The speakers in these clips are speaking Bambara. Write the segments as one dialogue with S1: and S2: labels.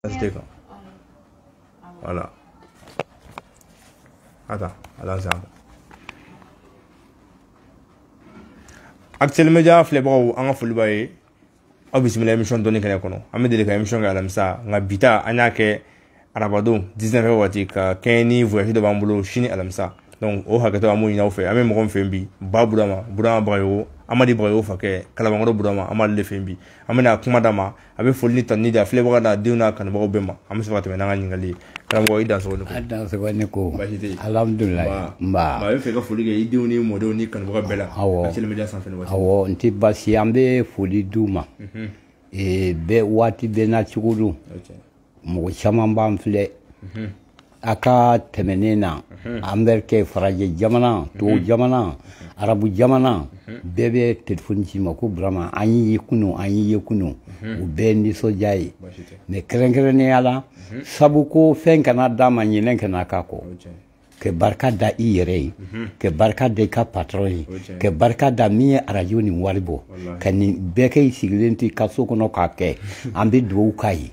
S1: Kan voilà. Attends, allons-y. Actuel Media filɛbagaw, an ka foli b'a ye. Aw bisimila émission dɔnni kɛnɛ kɔnɔ. An bɛ deli ka émission kɛ alamisa, nka bi ta an y'a kɛ arabadon 19 heures waati ka kɛɲɛ ni voyage dɔ b'an bolo sini alamisa. Donc o hakɛto an b'o ɲini aw fɛ. An bɛ mɔgɔ min fɛ yen bi, Ba Burama, Burama Bagayogo, Amadi Bagayogo fakɛ, Kalabankɔrɔ Burama, an b'ale de fɛ yen bi. An bɛna kuma d'a ma, a bɛ foli ni tanuni di a filɛbaga n'a denw n'a kanubagaw bɛɛ ma. An bɛ sɔrɔ ka tɛmɛ n'an ka ɲininkali ye. Karamɔgɔ, i dansogo ne ko.
S2: A dansogo ne ko.
S1: Baasi tɛ yen?
S2: Alhamdulilayi. Nba.
S1: A bɛ fɛ ka foli kɛ i denw ni mɔdenw ni kanubaga bɛɛ la.
S2: Awɔ.
S1: Actuel Media sanfɛ nin waati.
S2: Awɔ, n tɛ baasi ye, an bɛ foli d'u ma. Bɛɛ waati bɛɛ n'a cogo don. Mɔgɔ caman b'an filɛ. A ka tɛmɛnen na, an bɛ kɛ farajɛ jamana, tubabu jamana, arabu jamana, bɛɛ bɛ telefɔni ci ma ko Burama, an y'i ye kunun, an y'i ye kunun. O bɛɛ nisɔndiya ye. Mais kɛrɛnkɛrɛnnenya la, sabu ko fɛn kana d'a ma, ɲinɛ kana k'a kɔ. Ka barika da i yɛrɛ ye, ka barika da i ka patron ye, ka barika da min ye arajo nin wari bɔ, ka nin bɛɛ kɛ i sigilen t'i ka so kɔnɔ k'a kɛ, an bɛ dugawu k'a ye.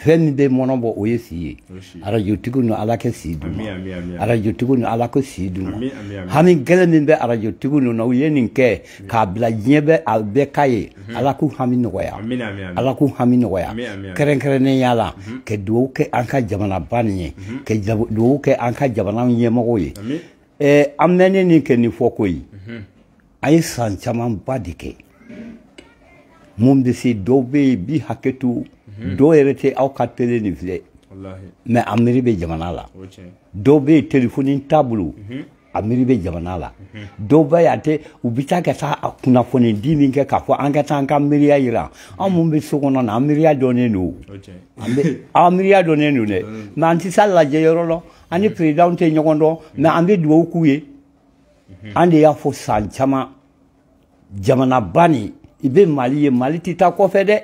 S2: Fɛn min bɛ mɔnɔ bɔ, o ye si ye. Arajotigiw ni Ala kɛ si d'u ma, arajotigiw ni Ala ko si d'u ma. Hami gɛlɛn min bɛ arajotigiw ninnu na, u ye nin kɛ k'a bila diɲɛ bɛ a bɛɛ k'a ye, Ala k'u hami nɔgɔya, Ala k'u hami nɔgɔya. Kɛrɛnkɛrɛnnenya la, ka dugawu kɛ an ka jamanaba nin ye, ka dugawu kɛ an ka jamana ɲɛmɔgɔw ye. An mɛnnen nin kɛ nin fɔ koyi, an ye san camanba de kɛ. Mun bɛ se, dɔw bɛ yen bi hakɛ to, dɔw yɛrɛ tɛ aw ka télé nin filɛ, mais a miiri bɛ jamana la. Dɔw bɛ yen telefɔni t'a bolo, a miiri bɛ jamana la. Dɔw bɛ yen a tɛ, u bɛ taa ka taa kunnafoni di min kɛ k'a fɔ an ka taa an ka miiriya yira. Anw mun bɛ so kɔnɔ na, an miiriya dɔnnen don, an miiriya dɔnnen don dɛ, mais an tɛ s'a lajɛ yɔrɔ la. An ni président tɛ ɲɔgɔn dɔn, mais an bɛ dugawu k'u ye. An de y'a fɔ san caman, jamanaba nin, i bɛ Mali ye, Mali tɛ taa kɔfɛ dɛ,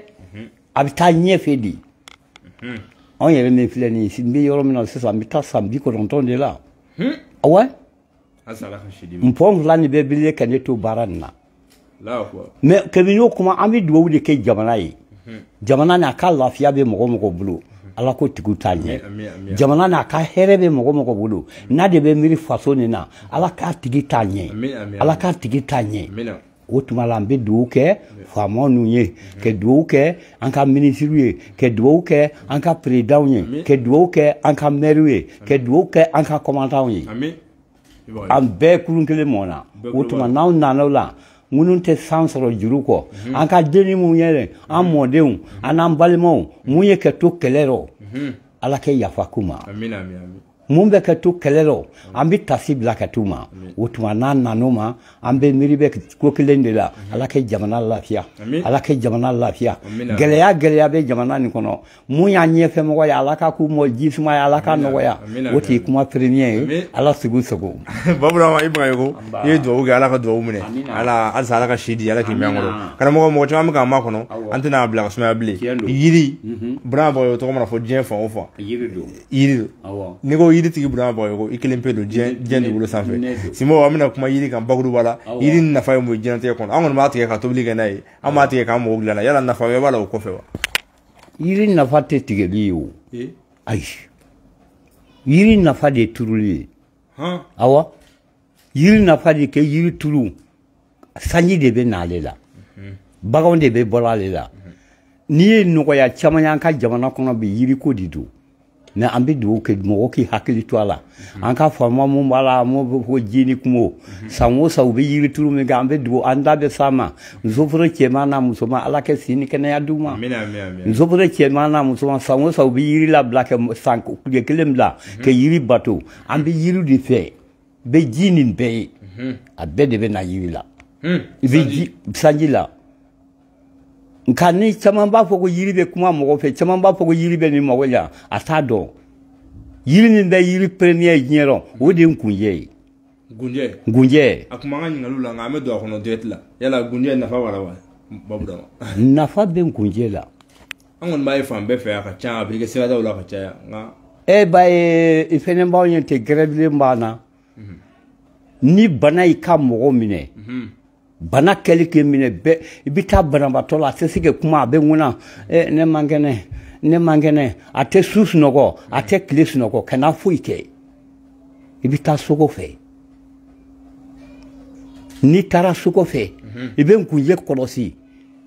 S2: a bɛ taa ɲɛfɛ de. Anw yɛrɛ min filɛ nin ye, n bɛ yɔrɔ min na sisan, n bɛ taa san 90 de la. Awɔ, n pɔn fila nin bɛɛ bilen ka ne to baara nin na. Mais kabini o kuma, an bɛ dugawu de kɛ jamana ye. Jamana n'a ka lafiya bɛ mɔgɔ mɔgɔ bolo, Ala ko tigiw t'a ɲɛ. Jamana n'a ka hɛrɛ bɛ mɔgɔ mɔgɔ bolo, n'a de bɛ miiri faso nin na, Ala k'a tigi t'a ɲɛ, Ala k'a tigi t'a ɲɛ. O tuma la, an bɛ dugawu kɛ faamaw ninnu ye, ka dugawu kɛ an ka minisiriw ye, ka dugawu kɛ an ka perezidanw ye, ka dugawu kɛ an ka mɛriw ye, ka dugawu kɛ an ka kɔmandanw ye. An bɛɛ kurun kelen mɔn na. O tuma n'anw nana o la, minnu tɛ san sɔrɔ juru kɔ, an ka denni mun yɛrɛ, an mɔdenw, an n'an balimaw, mun ye ka to kɛlɛ rɔ, Ala kɛ yafa k'u ma. Mun bɛ ka to kɛlɛ rɔ, an bɛ tasi bila ka t'u ma. O tuma n'an nan'o ma, an bɛ miiri bɛ ko kelen de la: Ala kɛ jamana lafiya, Ala kɛ jamana lafiya. Gɛlɛya gɛlɛya bɛ jamana nin kɔnɔ, mun y'an ɲɛfɛmɔgɔ ye, Ala ka k'u mɔ ji suma ye, Ala ka nɔgɔya. O tɛ kuma premier ye. Ala sugu sago.
S1: Ba Burama, i Bagayogo, i ye dugawu kɛ, Ala ka dugawu minɛ. Ala halisa Ala ka si di, Ala k'i mɛn an kɔrɔ. Karamɔgɔ, mɔgɔ caman bɛ k'an makɔnɔ, an tɛna a bila ka sumaya bilen. Yiri, Burama Bagayogo tɔgɔ mana fɔ diɲɛ fan o fan,
S2: yiri don,
S1: yiri don. N'i ko yiri tigi Burama Bagayogo, i kelen pe don diɲɛ dugukolo sanfɛ. Simbo, an bɛna kuma yiri kan bakuruba la. Yiri nafa ye mun ye diɲɛlatigɛ kɔnɔ? An kɔni b'a tigɛ ka tobili kɛ n'a ye, an b'a tigɛ k'an mago dilan n'a ye. Yala nafa wɛrɛ b'a la o kɔfɛ wa?
S2: Yiri nafa tɛ tigɛli ye o, ayi. Yiri nafa de ye turuli ye. Awɔ, yiri nafa de kɛ yiri turu, sanji de bɛ na ale la, baganw de bɛ bɔ ale la. N'i ye nɔgɔya caman y'an ka jamana kɔnɔ bi, yiriko de don. Mais an bɛ dugawu kɛ mɔgɔw k'i hakili to a la. An ka faama mun b'a la, mun bɛ fɔ ji ni kungo, san o san u bɛ yiri turu min kɛ, an bɛ dugawu, an da bɛ s'a ma. Nsoforo cɛman n'a musoman, Ala kɛ si ni kɛnɛya d'u ma. Nsoforo cɛman n'a musoman, san o san u bɛ yiri labila kɛ san tile kelen bila ka yiri bato. An bɛ yiri de fɛ, bɛ ji nin bɛɛ ye, a bɛɛ de bɛ na yiri la. I bɛ ji sanji la. Nka ni caman b'a fɔ ko yiri bɛ kuma mɔgɔ fɛ, caman b'a fɔ ko yiri bɛ nin mago ɲa, a t'a dɔn. Yiri min bɛ yiri premier ye diɲɛ rɔ, o de ye nkunjɛ ye.
S1: Nkunjɛ.
S2: Nkunjɛ.
S1: A kun b'an ka ɲininkaliw la, nka an bɛ don a kɔnɔ direct la. Yala nkunjɛ nafa b'a la wa, Ba Burama?
S2: Nafa bɛ nkunjɛ la.
S1: An kɔni b'a ye fan bɛɛ fɛ, a ka ca, a bɛ kɛ siradaw la ka caya, nka.
S2: E b'a ye, i fɛnɛ b'anw ye ten, gɛrɛbilen b'an na. Ni bana y'i ka mɔgɔ minɛ, bana kɛli k'i minɛ bɛɛ, i bɛ taa banabaatɔ la, a tɛ se ka kuma, a bɛ ŋuna, ne man kɛnɛ. Ne man kɛnɛ, a tɛ su sunɔgɔ, a tɛ tile sunɔgɔ, kana foyi kɛ. I bɛ taa sogo fɛ. N'i taara sogo fɛ, i bɛ nkunjɛ kɔlɔsi.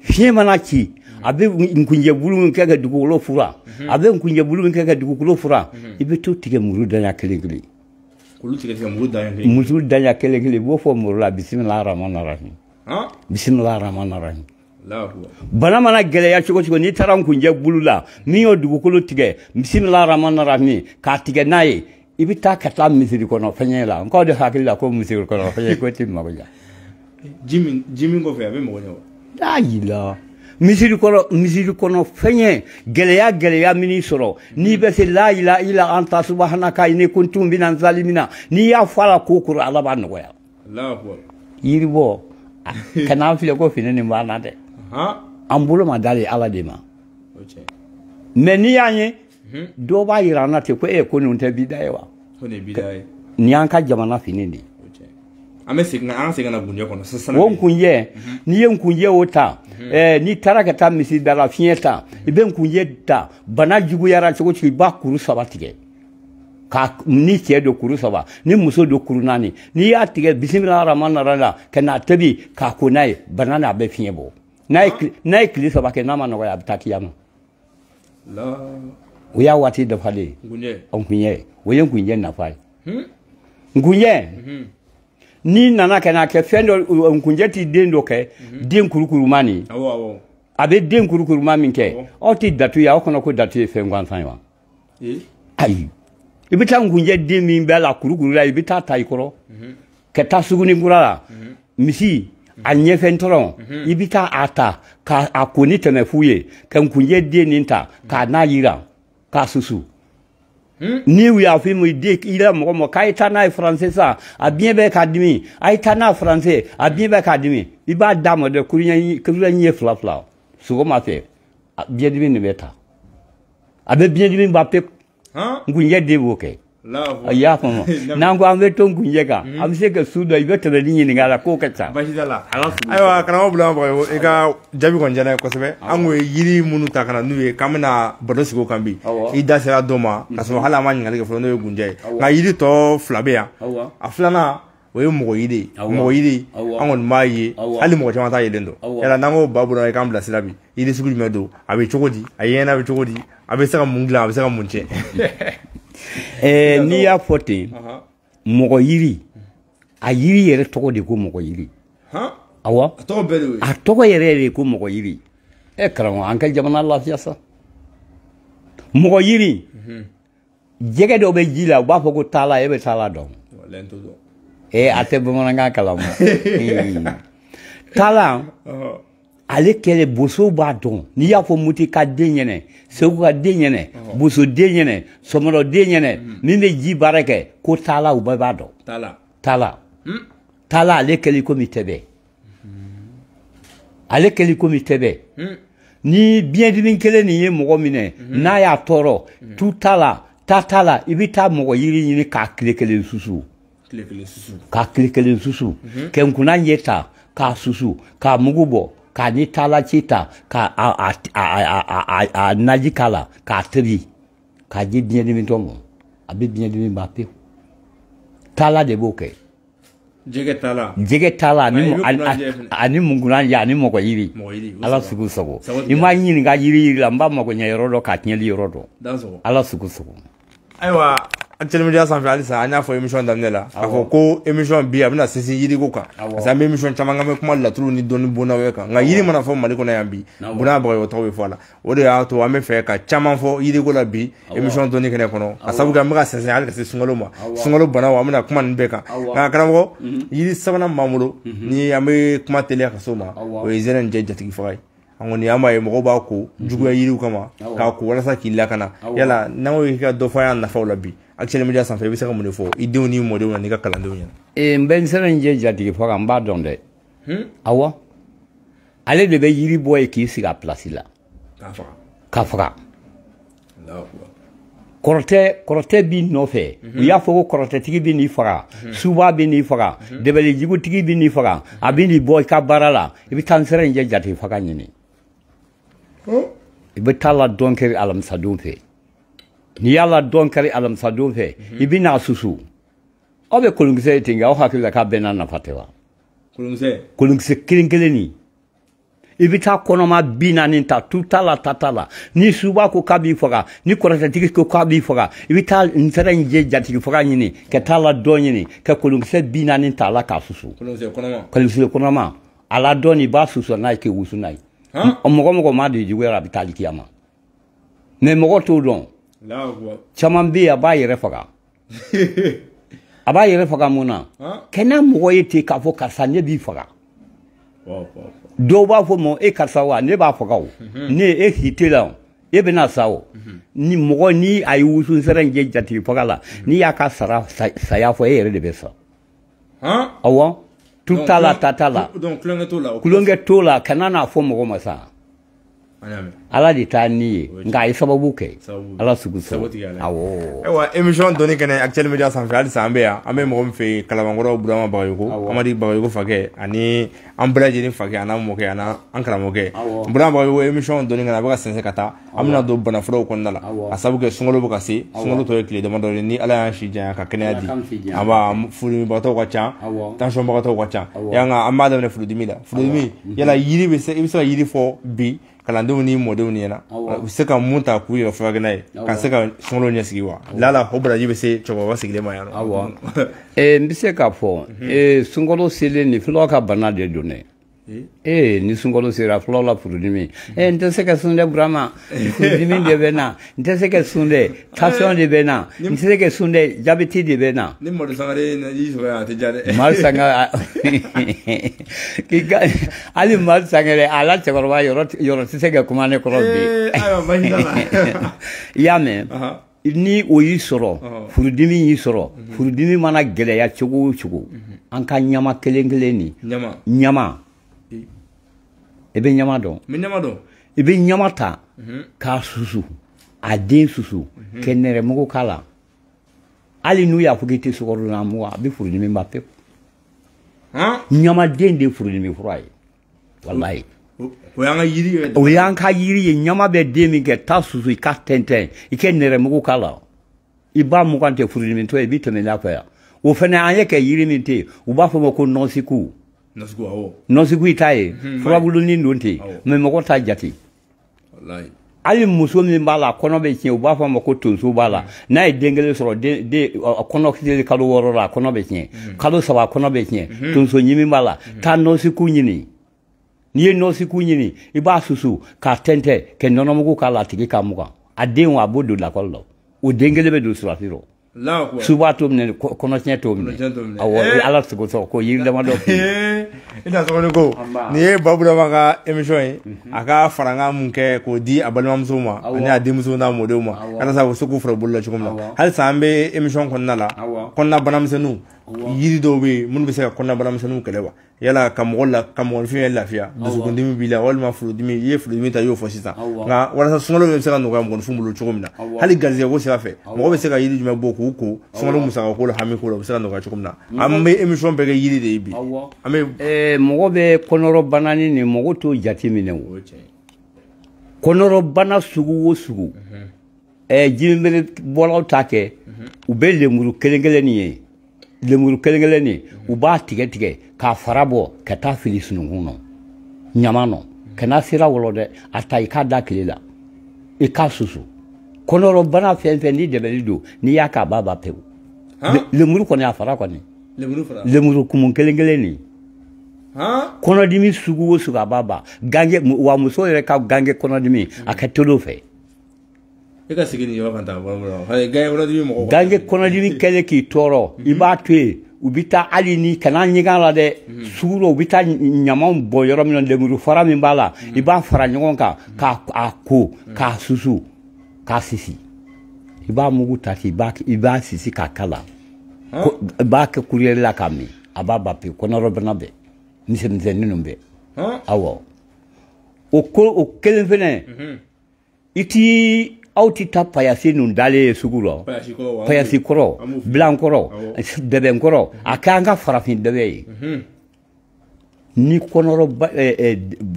S2: Fiɲɛ mana ci, a bɛ nkunjɛ bulu min kɛ ka dugukolo fura, a bɛ nkunjɛ bulu min kɛ ka dugukolo fura, i bɛ t'o tigɛ muru daɲa kelen kelen.
S1: K'olu tigɛ tigɛ muru daɲa kelen.
S2: Muru daɲa kelen kelen, i b'o fɔ muru la bisimilahi rahmani rahim. Bisimilahi rahmani rahim. Bana mana gɛlɛya cogo cogo, n'i taara nkunjɛ bulu la, min y'o dugukolo tigɛ, bisimilahi rahmani rahim, k'a tigɛ n'a ye, i bɛ taa ka taa misiri kɔnɔ fɛn la. N k'aw de hakili la ko misiri kɔnɔ fɛn ko tɛ mago ɲɛ.
S1: Ji min kɔfɛ a bɛ mago ɲɛ wa?
S2: Ayi. Misiri kɔnɔ fɛn gɛlɛya min sɔrɔ, n'i bɛ se la ilaha illa anta subhanaka inni kuntu minaz zalimina, n'i y'a fɔ a la ko koro, Ala b'a nɔgɔya. Yiribɔ kana an filɛ ko fini nin b'an na dɛ. An bolo ma dalen Ala de ma. Mais n'i y'an ye, dɔw b'a yira an na ten ko e ko nin tɛ bida ye wa? Nin y'an ka jamana fini de ye.
S1: An bɛ segin an segin na gunjɛ kɔnɔ sisan.
S2: O nkunjɛ, n'i ye nkunjɛ o ta, n'i taara ka taa misi da la fiɲɛ ta, i bɛ nkunjɛ ta, bana juguyara cogo cogo, i b'a kuru 3 tigɛ. Ka ni cɛ don kuru 3, ni muso don kuru 4, n'i y'a tigɛ bisimilahi rahmani rahim ka n'a tobi k'a ko n'a ye, bana n'a bɛ fiɲɛ bɔ. N'a ye tile 3 kɛ, n'a ma nɔgɔya, a bɛ taa kiyama. O y'a waati dafalen ye. Nkunjɛ, o ye nkunjɛ nafa ye. Nkunjɛ, n'i nana ka n'a kɛ fɛn dɔ, nkunjɛ t'i den dɔ kɛ, den kurukuruma nin. A bɛ den kurukuruma min kɛ, aw tɛ datu ye, aw kɔnɔ ko datu ye fɛn gansan ye wa? Ayi. I bɛ taa nkunjɛ den min b'a la kurukuru la, i bɛ taa ta i kɔrɔ, ka taa sugunikura la, misi a ɲɛfɛ ntɔrɔn, i bɛ taa a ta k'a ko ni tɛmɛ fu ye, ka nkunjɛ den nin ta k'a n'a yira k'a susu. Ni u y'a fɔ i ma, i la mɔgɔ ma k'a ye taa n'a ye faransɛ sa, a biɲɛ bɛ k'a dimi, a ye taa n'a faransɛ, a biɲɛ bɛ k'a dimi, i b'a d'a ma dɛ, kuruɲɛ ɲɛ 2 2 sɔgɔma fɛ, biɲɛdimi nin bɛ ta, a bɛ biɲɛdimi ban pewu. Nkunjɛ den b'o kɛ. I y'a faamu? N'an ko an bɛ to nkunjɛ kan, an bɛ se ka su dɔ, i bɛ tɛmɛ ni ɲininka la k'o ka ca.
S1: Baasi t'a la. Ayiwa karamɔgɔ Burama Bagayogo, i ka jaabi kɔni diyara n ye kosɛbɛ. An kun ye yiri minnu ta ka na n'u ye k'an bɛna baro sigi o kan bi, i da sera dɔ ma ka sɔrɔ hali an ma ɲininkali kɛ fɔlɔ, n'o ye gunjɛ ye. Nka yiri tɔ 2 bɛ yan. A filanan o ye mɔgɔ yiri ye. Mɔgɔ yiri an kɔni b'a ye, hali mɔgɔ caman t'a yelen dɔn. Yala n'an ko ba Burama, i k'an bilasira bi, yiri sugu jumɛn don, a bɛ cogo di, a yeɲɛna bɛ cogo di, a bɛ se ka mun dilan, a bɛ se ka mun tiɲɛ?
S2: N'i y'a fɔ ten, mɔgɔ yiri, a yiri yɛrɛ tɔgɔ de ko mɔgɔ yiri. Awɔ, a tɔgɔ yɛrɛ de ko mɔgɔ yiri. Karamɔgɔ, an ka jamana lafiya sa. Mɔgɔ yiri, jɛgɛ dɔ bɛ ji la, u b'a fɔ ko taala, e bɛ taala dɔn? A tɛ bamanankan kalan ma. Taala, ale kɛlɛ bosow b'a dɔn. N'i y'a fɔ Muti ka den ɲɛnɛ, Segu ka den ɲɛnɛ, Boso den ɲɛnɛ, Sɔmɔnɔ den ɲɛnɛ, min bɛ ji baara kɛ, ko taala, u bɛɛ b'a dɔn. Taala. Taala, ale kɛli komi tɛbɛ. Ale kɛli komi tɛbɛ. Ni biɲɛdimi kelen nin ye mɔgɔ minɛ, n'a y'a tɔɔrɔ, tu t'a la, ta t'a la, i bɛ taa mɔgɔ yiri ɲini k'a tile kelen susu. K'a tile kelen susu. Kɛ nkunna ɲɛ ta, k'a susu, k'a mugu bɔ, k'a ni taala ci ta, k'a a naji k'a la, k'a tobi, k'a di biɲɛdimitɔ ma, a bɛ biɲɛdimi ban pewu. Taala de b'o kɛ.
S1: Jɛgɛ taala.
S2: Jɛgɛ taala ani munkunna ani mɔgɔ yiri. Ala sugu sago. I m'a ɲininka yiri la, n b'a mago ɲɛ yɔrɔ dɔn, k'a tiɲɛli yɔrɔ dɔn. Ala sugu sago.
S1: Ayiwa, Actuel Media sanfɛ halisa an y'a fɔ émission daminɛ la k'a fɔ ko émission bi a bɛna sinsin yiriko kan, parce que an bɛ émission caman kɛ, an bɛ kuma laturu ni dɔnni bonda wɛrɛ kan, nka yiri mana fɔ Mali kɔnɔ yan bi, Burama Bagayogo tɔgɔ bɛ fɔ a la. O de y'a to an bɛ fɛ ka caman fɔ yiriko la bi émission dɔnni kɛnɛ kɔnɔ, ka sababu kɛ an bɛ ka sɛnsɛn hali ka se sunkalo ma, sunkalo banaw an bɛna kuma ninnu bɛɛ kan. Nka karamɔgɔ, yiri sabanan min b'an bolo ni an bɛ kuma teliya ka s'o ma, o ye zɛrɛnjɛ jatigi faga ye. An kɔni an b'a ye mɔgɔw b'a ko juguya yiriw kama k'a ko walasa k'i lakana. Yala n'an ko k'i ka dɔ fɔ an y'a nafaw la bi Actuel Media sanfɛ, i bɛ se ka mun de fɔ i denw n'i mɔdenw n'i ka kalandenw ɲɛna?
S2: N bɛ n zɛrɛnjɛ jatigi faga, n b'a dɔn dɛ. Awɔ, ale de bɛ yiri bɔ yen k'i sigi a pilasi la. K'a faga. Kɔrɔtɛ b'i nɔfɛ. U y'a fɔ ko kɔrɔtɛtigi bɛ n'i faga, suba bɛ n'i faga, dɛbɛlijugutigi bɛ n'i faga, a bɛ n'i bɔ i ka baara la, i bɛ taa n zɛrɛnjɛ jatigi faga ɲini. I bɛ taa la dɔn kari alamisadon fɛ. N'i y'a la dɔn kari alamisadon fɛ, i bɛ n'a susu. Aw bɛ kolonkisɛ ye ten kɛ, aw hakili la k'a bɛɛ n'a nafa tɛ wa? Kolonkisɛ kelen kelen nin. I bɛ taa kɔnɔma 40 ta, tu t'a la, ta t'a la. Ni suba ko k'a b'i faga, ni kɔrɔtɛtigi ko k'a b'i faga, i bɛ taa nsɛrɛ in jɛ jatigi faga ɲini, ka taa la dɔn ɲini, ka kolonkisɛ 40 ta a la k'a susu. Kolonkisɛ kɔnɔma. A la dɔn i b'a susu n'a ye k'i wusu n'a ye. Mɔgɔ m'a di juguya la, a bɛ taa alikiyama. Mais mɔgɔ t'o dɔn. Caman bɛ yen, a b'a yɛrɛ faga. A b'a yɛrɛ faga mun na? Kɛnɛ mɔgɔ ye ten k'a fɔ karisa ne b'i faga. Dɔw b'a fɔ ma e karisa wa ne b'a faga o. Ne e si tɛ la o, e bɛna sa o. Ni mɔgɔ ni a ye wusu nsɛrɛ in jɛ jatigi faga la, n'i y'a ka sara saya fɔ, e yɛrɛ de bɛ sa. Awɔ, tu t'a la, ta t'a la. Kulonkɛ t'o la, kana n'a fɔ mɔgɔ ma sa. Ala de t'a ni ye, nka a ye sababu kɛ. Ala sugu sababu. Awɔ.
S1: Ayiwa, émission dɔnni kɛnɛ Actuel Media sanfɛ, halisa an bɛ yan. An bɛ mɔgɔ min fɛ yen, Kalabankɔrɔ Burama Bagayogo, Amadi Bagayogo fakɛ, ani an bɛɛ lajɛlen fakɛ, a n'an mɔkɛ, a n'an karamɔgɔkɛ. Burama Bagayogo, émission dɔnni kɛnɛ a bɛ ka sɛnsɛn ka taa. An bɛna don banafuraw kɔnɔna la. A sababu kɛ sunkalo bɛ ka se, sunkalo tɔ ye tile damadɔ ye, ni Ala y'an si janya ka kɛnɛya di. An b'a furudimibagatɔw ka ca, tension bagatɔw ka ca. Yan an b'a daminɛ furudimi la. Furudimi, yala yiri bɛ se, i bɛ se ka yiri fɔ bi kalandenw ni mɔdenw ɲɛna, u bɛ se ka mun ta k'u yɛrɛ furakɛ n'a ye, ka se ka sunkalo ɲɛsigi wa? Lala o baraji bɛ se cɛkɔrɔba sigilen ma yan nɔ.
S2: Awɔ, n bɛ se k'a fɔ sunkalo selen nin fulaw ka bana de don dɛ. Ni sunkalo sera fulaw la furudimi, n tɛ se ka sun dɛ Burama, furudimi de bɛ na, n tɛ se ka sun dɛ, tension de bɛ na, n tɛ se ka sun dɛ, jabɛti de bɛ na.
S1: Ni Madu Sangare y'i sɔrɔ yan, a tɛ diya dɛ.
S2: Madu Sangare, k'i ka hali Madu Sangare a la cɛkɔrɔba yɔrɔ tɛ se ka kuma ne kɔrɔ bi.
S1: Ayiwa, baasi t'a la.
S2: I y'a mɛn? Ni o y'i sɔrɔ, furudimi y'i sɔrɔ, furudimi mana gɛlɛya cogo o cogo, an ka ɲama kelen kelen nin. Ɲama. I bɛ ɲama dɔn.
S1: N bɛ ɲama dɔn.
S2: I bɛ ɲama ta k'a susu, a den susu, ka nɛrɛmugu k'a la. Hali n'u y'a fɔ k'i tɛ sukaro na mugan, a bɛ furudimi ban pewu. Ɲamaden de ye furudimi fura ye. Walayi.
S1: O y'an ka yiri ye.
S2: O y'an ka yiri ye. Ɲama bɛ den min kɛ, taa susu, i ka tɛntɛn, i ka nɛrɛmugu k'a la. I b'a mugan tɛ furudimitɔ ye, i bɛ tɛmɛ n'a fɛ yan. O fana an ye kɛ yiri min tɛ yen, u b'a fɔ ma ko nɔnsiku. Nɔnsiku i t'a ye, furabulunin don ten, mais mɔgɔ t'a jate. Hali muso min b'a la, kɔnɔ bɛ tiɲɛ, u b'a fɔ a ma ko tonso b'a la. N'a ye den kelen sɔrɔ, den kɔnɔ kelen kalo 6 la, a kɔnɔ bɛ tiɲɛ. Kalo 3 a kɔnɔ bɛ tiɲɛ. Tonso ɲimi b'a la. Taa nɔnsiku ɲini. N'i ye nɔnsiku ɲini, i b'a susu k'a tɛntɛn, ka nɔnɔmugu k'a la, a tigi k'a mugan. A den a b'o don lakɔli la. O den kelen bɛ don surasi rɔ. Suba t'o minɛ, kɔnɔtiɲɛ t'o minɛ. Awɔ, Ala sago sɔrɔ ko yiri damadɔ.
S1: I na sɔgɔni ko nin ye Ba Burama ka émission ye, a ka farankan mun kɛ k'o di a balimamusow ma ani a denmuso n'a mɔdenw ma, walasa u bɛ se k'u fara bolo la cogo min na. Halisa an bɛ émission kɔnɔna la, kɔnɔna banamisɛnninw, yiri dɔw bɛ yen minnu bɛ se ka kɔnɔna banamisɛnninw kɛlɛ wa? Yala ka mɔgɔ la, ka mɔgɔninfin yɛrɛ lafiya, dusukundimi b'i la walima furudimi, i ye furudimi ta i y'o fɔ sisan, nka walasa sunkalo bɛ se ka nɔgɔya mɔgɔninfin bolo cogo min na, hali garizigɛ ko sira fɛ, mɔgɔ bɛ se ka yiri jumɛn bɔ k'u ko sunkalo musaka ko la, hami ko la, u bɛ se ka nɔgɔya cogo min na. An bɛ émission bɛɛ kɛ yiri de ye bi. An bɛ
S2: mɔgɔ bɛ kɔnɔrɔbana ni mɔgɔ t'o jate minɛ o. Kɔnɔrɔbana sugu o sugu, jimibere bɔlaw ta kɛ, u bɛ lemuru kelen kelen nin ye. Lemuru kelen kelen nin, u b'a tigɛ tigɛ k'a fara bɔ ka taa fili sununkun nɔ, ɲama nɔ, ka n'a sera wɔlɔ dɛ, a ta i k'a da tile la, i k'a susu. Kɔnɔrɔbana fɛn fɛn ni dɛmɛli don, n'i y'a k'a b'a ban pewu. Lemuru kɔni a fara kɔni, lemuru kumun kelen kelen nin, kɔnɔdimi sugu o sugu a b'a ban. Gange wa muso yɛrɛ ka gange kɔnɔdimi a ka teli o fɛ.
S1: E ka segin nin yɔrɔ kan tan, gange kɔnɔdimi mɔgɔ.
S2: Gange kɔnɔdimi kɛlen k'i tɔɔrɔ, i b'a to yen, u bɛ taa hali ni kana ɲigin a la dɛ, sugu la u bɛ taa ɲamanw bɔ yɔrɔ min na, lemuru fara min b'a la, i b'a fara ɲɔgɔn kan k'a ko k'a susu k'a sisi, i b'a mugu ta ten, i b'a sisi k'a kala, i b'a kɛ kuruyɛri la k'a min, a b'a ban pewu, kɔnɔrɔbana bɛɛ, misɛnmisɛnnin ninnu bɛɛ. Awɔ, o ko o kelen fɛnɛ, i ti aw ti taa payasi ninnu dalen ye sugu la, payasi kɔrɔ, bilankɔrɔ, dɛbɛnkɔrɔ, a kɛ an ka farafin dɛbɛ ye. Ni kɔnɔrɔba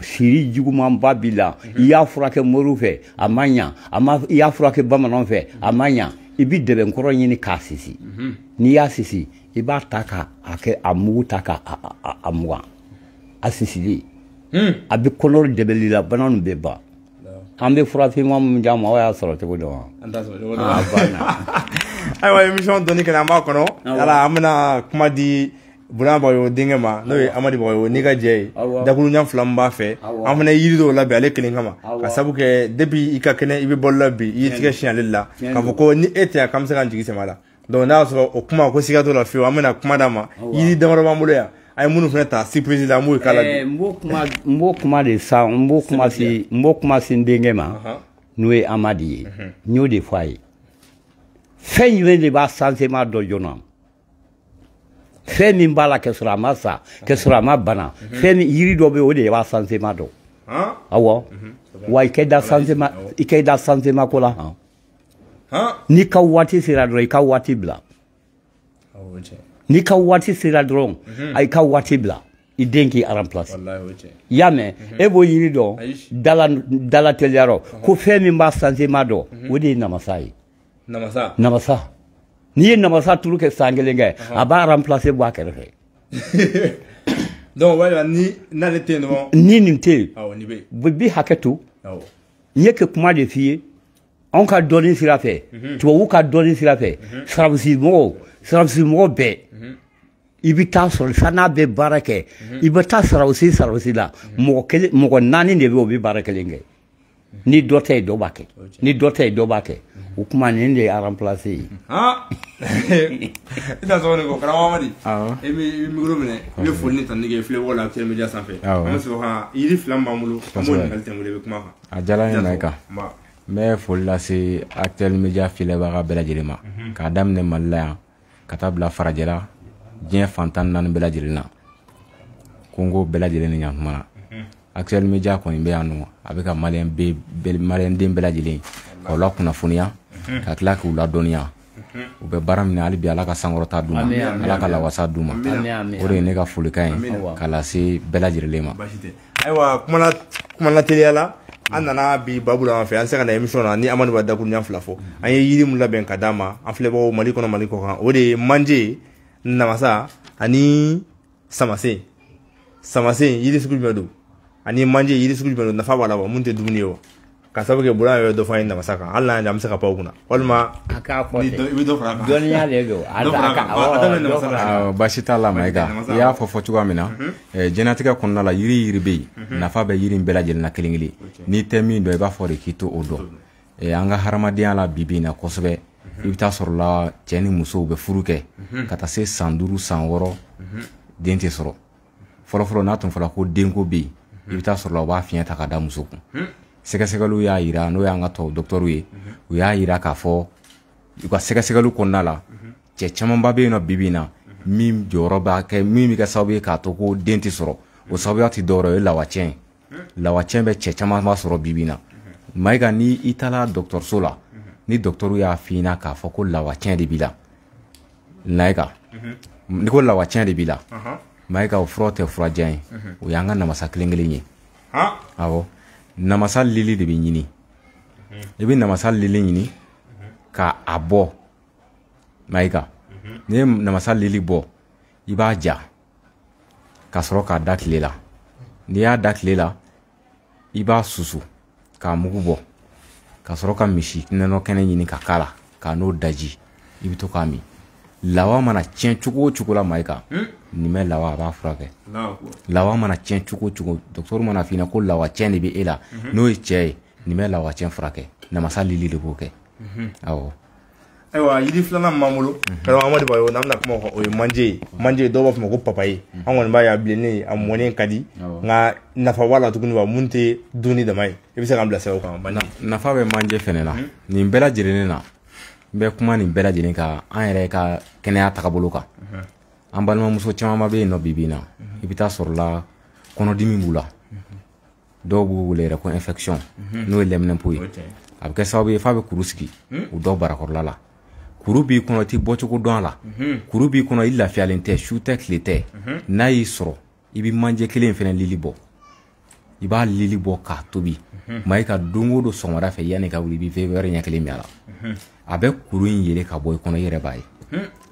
S2: siri jugumanba b'i la, i y'a furakɛ moriw fɛ a ma ɲa, i y'a furakɛ bamananw fɛ a ma ɲa, i bɛ dɛbɛnkɔrɔ ɲini k'a sisi. N'i y'a sisi, i b'a ta k'a kɛ a mugu ta k'a mugan, a sisili a bɛ kɔnɔrɔ dɛbɛlila bana ninnu bɛ ban. An bɛ furafinma min d'a ma, aw y'a sɔrɔ cogo dɔn wa?
S1: An t'a sɔrɔ cogo dɔn. Ayiwa, émission dɔnni kɛnɛ an b'a kɔnɔ. Yala an bɛna kuma di Bonya Bagayogo denkɛ ma, n'o ye Amadi Bagayogo n'i ka jɛ ye. Dakuruɲa fila min b'a fɛ, an fana ye yiri dɔw labɛn ale kelen kama, ka sabu kɛ depuis i ka kɛnɛ i bɛ balo la bi, i y'i tigɛ siɲɛ ale la k'a fɔ ko ni e tɛ yan k'an bɛ se k'an jigi sɛmɛ a la. Donc n'a y'a sɔrɔ o kuma ko siga t'o la fiyewu, an bɛna kuma d'a ma. Yiri damadɔ b'an bolo yan, an ye minnu fana ta surprise la, an b'o k'a la bi.
S2: N b'o kuma de sa, n b'o kuma si n denkɛ ma, n'o ye Amadi ye. N y'o de fɔ a ye. Fɛn jumɛn de b'a sansema dɔ joona? Fɛn min b'a la kɛ sɔrɔ a ma sa, kɛ sɔrɔ a ma bana, fɛn min yiri dɔ bɛ yen, o de b'a sansema dɔn. Awɔ, wa i kɛ da sansema, i kɛ da sansema ko la han. N'i ka waati sera dɔrɔn, i ka waati bila. N'i ka waati sera dɔrɔn, i ka waati bila, i den k'i remplacer. I y'a mɛn? E b'o yiri dɔn dala teliya rɔ ko fɛn min b'a sansema dɔn, o de ye namasa ye.
S1: Namasa.
S2: Namasa. N'i ye namasa turu kɛ san kelen kɛ, a b'a remplacer bɔ a kɛrɛfɛ.
S1: Donc o b'a yira ni n'ale tɛ yen dɔrɔn.
S2: Ni nin tɛ yen.
S1: Awɔ, nin bɛ yen.
S2: Bi hakɛ to. N ye kɛ kuma de f'i ye. Anw ka dɔnni sira fɛ, tubabuw ka dɔnni sira fɛ, sarabusi mɔgɔ bɛɛ, i bɛ taa sɔrɔ sa n'a bɛ baara kɛ, i bɛ taa sarabusi la, mɔgɔ kelen, mɔgɔ naani de bɛ yen, o bɛ baara kelen kɛ. Ni dɔ tɛ yen, dɔ b'a kɛ. Ni dɔ tɛ yen, dɔ b'a kɛ. O kuma nin de ye remplacer ye.
S1: I t'a sɔrɔ nin kɔ, karamɔgɔ Amadi. E bɛ micro minɛ, i bɛ foli ni tanuni kɛ filɛbagaw la Actuel Media sanfɛ. An bɛ sɔrɔ ka yiri fila min b'an bolo, an b'o ɲininkali tɛmɛ i bɛ kuma kan.
S3: A diyara n ye Mayiga. N bɛ foli lase Actuel Media filɛbaga bɛɛ lajɛlen ma, k'a daminɛ Mali la yan ka taa bila farajɛla, diɲɛ fan 14 bɛɛ lajɛlen na, Kongo bɛɛ lajɛlen ni ɲankuma na. Actuel Media kɔni bɛ yan nɔ, a bɛ ka maliyɛn den bɛɛ lajɛlen k'aw la kunnafoniya, ka tila k'u ladɔnniya. U bɛ baara min na hali bi, Ala ka sankɔrɔta d'u ma, Ala ka lawasa d'u ma. O de ye ne ka folikan ye k'a lase bɛɛ lajɛlen ma.
S1: Ayiwa, kuma lateliya la, an nana bi babu la an fɛ, an se ka na émission na ni Amadu b'a dakuruɲa fila fɔ. An ye yiri min labɛn ka d'a ma, an filɛbagaw Mali kɔnɔ, Mali kɔ kan, o de ye manje, namasa ani samasen. Samasen yiri sugu jumɛn don? Ani manje yiri sugu jumɛn don? Nafa b'a la wa? Mun tɛ dumuni ye wa? Ka sababu kɛ Bonya yɛrɛ dɔ fɔ an ye namasa kan, hali n'a an bɛ se ka pan o kunna walima
S2: A k'a fɔ
S1: i bɛ dɔ fara a kan.
S2: Dɔnniya de don.
S1: A daminɛ namasa la.
S3: Baasi t'a la Mayiga, i y'a fɔ cogoya min na, diɲɛlatigɛ kɔnɔna la, yiri bɛ yen, nafa bɛ yiri in bɛɛ lajɛlen na kelen kelen. N'i tɛ min dɔn, i b'a fɔ de k'i to o dɔn. An ka hadamadenya la bi bi in na kosɛbɛ, i bɛ taa sɔrɔ la cɛ ni musow bɛ furu kɛ ka taa se san 5, san 6, den tɛ sɔrɔ. Fɔlɔfɔlɔ, n'a tun fɔra ko denko bɛ yen, i bɛ taa sɔrɔ la u b'a fiɲɛ ta ka da muso kun. Sɛgɛsɛgɛliw y'a yira, n'o y'an ka tubabu dɔgɔtɔrɔw ye, u y'a yira k'a fɔ u ka sɛgɛsɛgɛliw kɔnɔna la, cɛ camanba bɛ yen nɔ bi bi in na, min jɔyɔrɔ b'a kɛ, min bɛ kɛ sababu ye k'a to ko den tɛ sɔrɔ, o sababuya tɛ dɔwɛrɛ ye, o ye lawacɛn ye. Lawacɛn bɛ cɛ caman b'a sɔrɔ bi bi in na. Mayiga, ni i taara dɔgɔtɔrɔso la, ni dɔgɔtɔrɔw y'a f'i ɲɛna k'a fɔ ko lawacɛn de b'i la, Mayiga, n'i ko lawacɛn de b'i la, Mayiga, o fura tɛ furajan ye, o y'an ka namasa kelen kelen ye. Awɔ, namasa lili de bɛ ɲini. I bɛ namasa lili ɲini ka a bɔ. Mayiga, n'i ye namasa lili bɔ, i b'a ja ka sɔrɔ k'a da tile la. N'i y'a da tile la, i b'a susu k'a mugu bɔ, ka sɔrɔ ka misi nɔnɔ kɛnɛ ɲini ka k'a la, k'a n'o daji, i bɛ to k'a min. Lawa mana tiɲɛ cogo o cogo la, Mayiga, nin bɛ lawa, a b'a furakɛ. Lawa mana tiɲɛ cogo o cogo, dɔgɔtɔrɔ mana f'i ɲɛna ko lawa tiɲɛ de bɛ e la, n'o ye cɛ ye, nin bɛ lawa tiɲɛ furakɛ. Namasa lili de b'o kɛ. Awɔ.
S1: Ayiwa, yiri filanan min b'an bolo, karamɔgɔ Amadu Bagayogo, n'an bɛna kuma o kan, o ye manje ye. Manje, dɔw b'a fɔ ma ko papaye. An kɔni b'a ye a bilennen, a mɔnnen ka di, nka nafa b'a la tuguni wa mun tɛ dumuni dama ye? I bɛ se k'an bilasira o kan, manje.
S3: Nafa bɛ manje fɛnɛ na. Nin bɛɛ lajɛlen na, n bɛ kuma nin bɛɛ lajɛlen kan an yɛrɛ ka kɛnɛya tagabolo kan. An balimamuso caman bɛ yen nɔ bi bi in na, i bɛ taa sɔrɔ la kɔnɔdimi b'u la, dɔw b'u wele yɛrɛ ko infection, n'o ye lɛminɛnpo ye. A bɛ kɛ sababu ye f'a bɛ kuru sigi u dɔw barakɔrɔla la. Kuru b'i kɔnɔ, i tɛ bɔcogo dɔn a la, kuru b'i kɔnɔ, i lafiyalen tɛ, su tɛ, tile tɛ. N'a y'i sɔrɔ I bɛ manje kelen in fɛnɛ lili bɔ, i b'a lili bɔ k'a tobi. Mayika, don o don sɔgɔmada fɛ, yanni ka wuli, i bɛ verre ɲɛ kelen min a la, a bɛ kuru in yɛlɛ ka bɔ i kɔnɔ. I yɛrɛ b'a ye,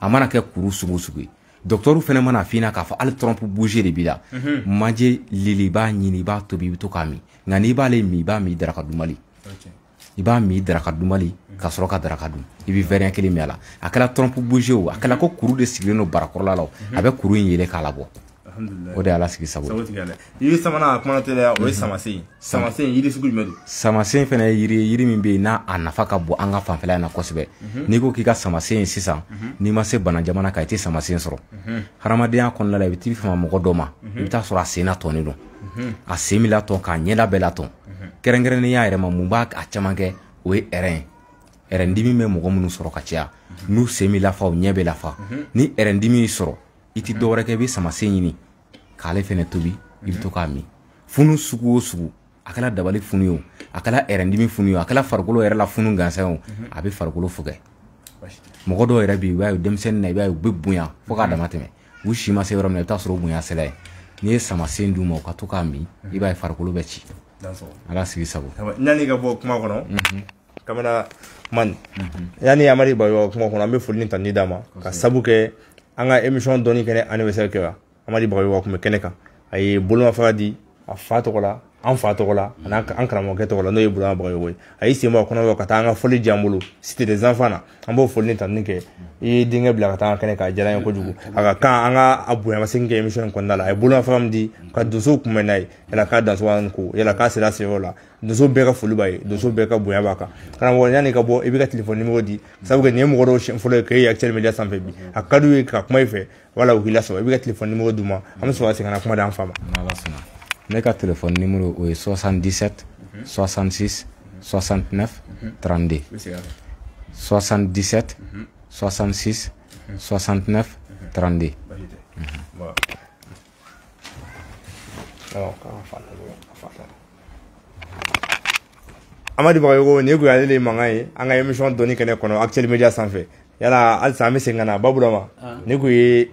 S3: a mana kɛ kuru sugu o sugu ye. Dɔgɔtɔrɔw fɛnɛ mana f'i ɲɛna k'a fɔ hali trompe bouchée de b'i la, manje lili, i b'a ɲini, i b'a tobi, i bɛ to k'a min. Nka n'i b'ale min, i b'a min daraka dunbali, i b'a min daraka dunbali ka sɔrɔ ka daraka dun. I bɛ verre kelen min a la. A kɛra trompe bouchée o, a kɛra ko kuru de sigilen don barakɔrɔla la o, a bɛ kuru in yɛlɛ k'a labɔ. O de ye Ala sigi sago ye.
S1: Yiri sabanan, a kuma teliya, o ye samasen. Samasen, yiri sugu jumɛn don?
S3: Samasen fɛnɛ ye yiri ye, yiri min bɛ yen n'a a nafa ka bon an ka fanfɛla in na kosɛbɛ. N'i ko k'i ka samasen ye sisan, n'i ma se bana jamana kan, i tɛ samasen sɔrɔ. Hadamadenya kɔnɔna la, i bɛ t'i fama mɔgɔ dɔ ma, i bɛ taa sɔrɔ a sen latɔnnen don, a sen bɛ latɔn k'a ɲɛda bɛɛ latɔn. Kɛrɛnkɛrɛnnenya yɛrɛ ma, mun b'a a caman kɛ? O ye ɛrɛn ye. Ɛrɛndimi bɛ mɔgɔ minnu sɔrɔ ka caya, n'u sen bɛ lafa, u ɲɛ bɛ lafa. Ni ɛrɛndimi y'i sɔrɔ, i ti dɔwɛrɛ kɛ, i bɛ samasen ɲini k'ale fɛnɛ tobi, i bɛ to k'a min. Funu sugu o sugu, a kɛra dabali funu ye o, a kɛra ɛrɛndimi funu ye o, a kɛra farikolo yɛrɛ la funu gansan ye o, a bɛ farikolo fugɛ. Mɔgɔ dɔw yɛrɛ bɛ yen, i b'a ye denmisɛnnin na, i b'a ye u bɛ bonya fo k'a dama tɛmɛ. U si ma se yɔrɔ min na, i bɛ taa sɔrɔ o bonya sera yen. N'i ye samasen d'u ma, u ka to k'a min, i b'a ye farikolo bɛ ci. Ala sigi sago.
S1: Yanni ka bɔ kuma kɔnɔ, kamera man, yanni Amadi Bagayogo kuma kɔnɔ, an bɛ foli ni tanuni d'a ma ka sabu kɛ an ka émission dɔnni kɛnɛ anniversaire kɛra. Amadi Bagayogo tun bɛ kɛnɛ kan, a ye bolomafara di a fa tɔgɔ la, an fa tɔgɔ la, ani an karamɔgɔkɛ tɔgɔ la, n'o ye Burama Bagayogo ye. A y'i sen bɔ a kɔnɔ ka taa an ka fɔli di an bolo Cité des enfants na. An b'o foli ni tanuni kɛ. I ye denkɛ bila ka taa an ka kɛnɛ kan, a diyara an ye kojugu. A ka kan an ka a bonyamasegin kɛ émission in kɔnɔna la. A ye bolomafara min di ka donsow kunbɛn n'a ye, yala k'a danso ko, yala k'a sera seyɔrɔ la. Donso bɛɛ ka foli b'a ye, donso bɛɛ ka bonya b'a kan. Karamɔgɔ, yanni ka bɔ, i bɛ ka téléphone numéro di, sabu nin ye mɔgɔ dɔw siɲɛ fɔlɔ ye k'e ye Actuel Media sanfɛ bi. A ka d'u ye ka kuma i fɛ wala u k'i lasɔrɔ, i bɛ ka téléphone numéro d'u ma, an bɛ sɔrɔ ka segin ka na kuma d'an fa ma.
S3: N'Ala sɔnna, ne ka téléphone numéro, o ye 77 66 69 32, 77 66 69 32.
S1: Amadi Bagayogo, nin kun y'ale de mankan ye an ka émission dɔnni kɛnɛ kɔnɔ Actuel Media sanfɛ. Yala halisa an bɛ segin ka na Baburama, nin kun ye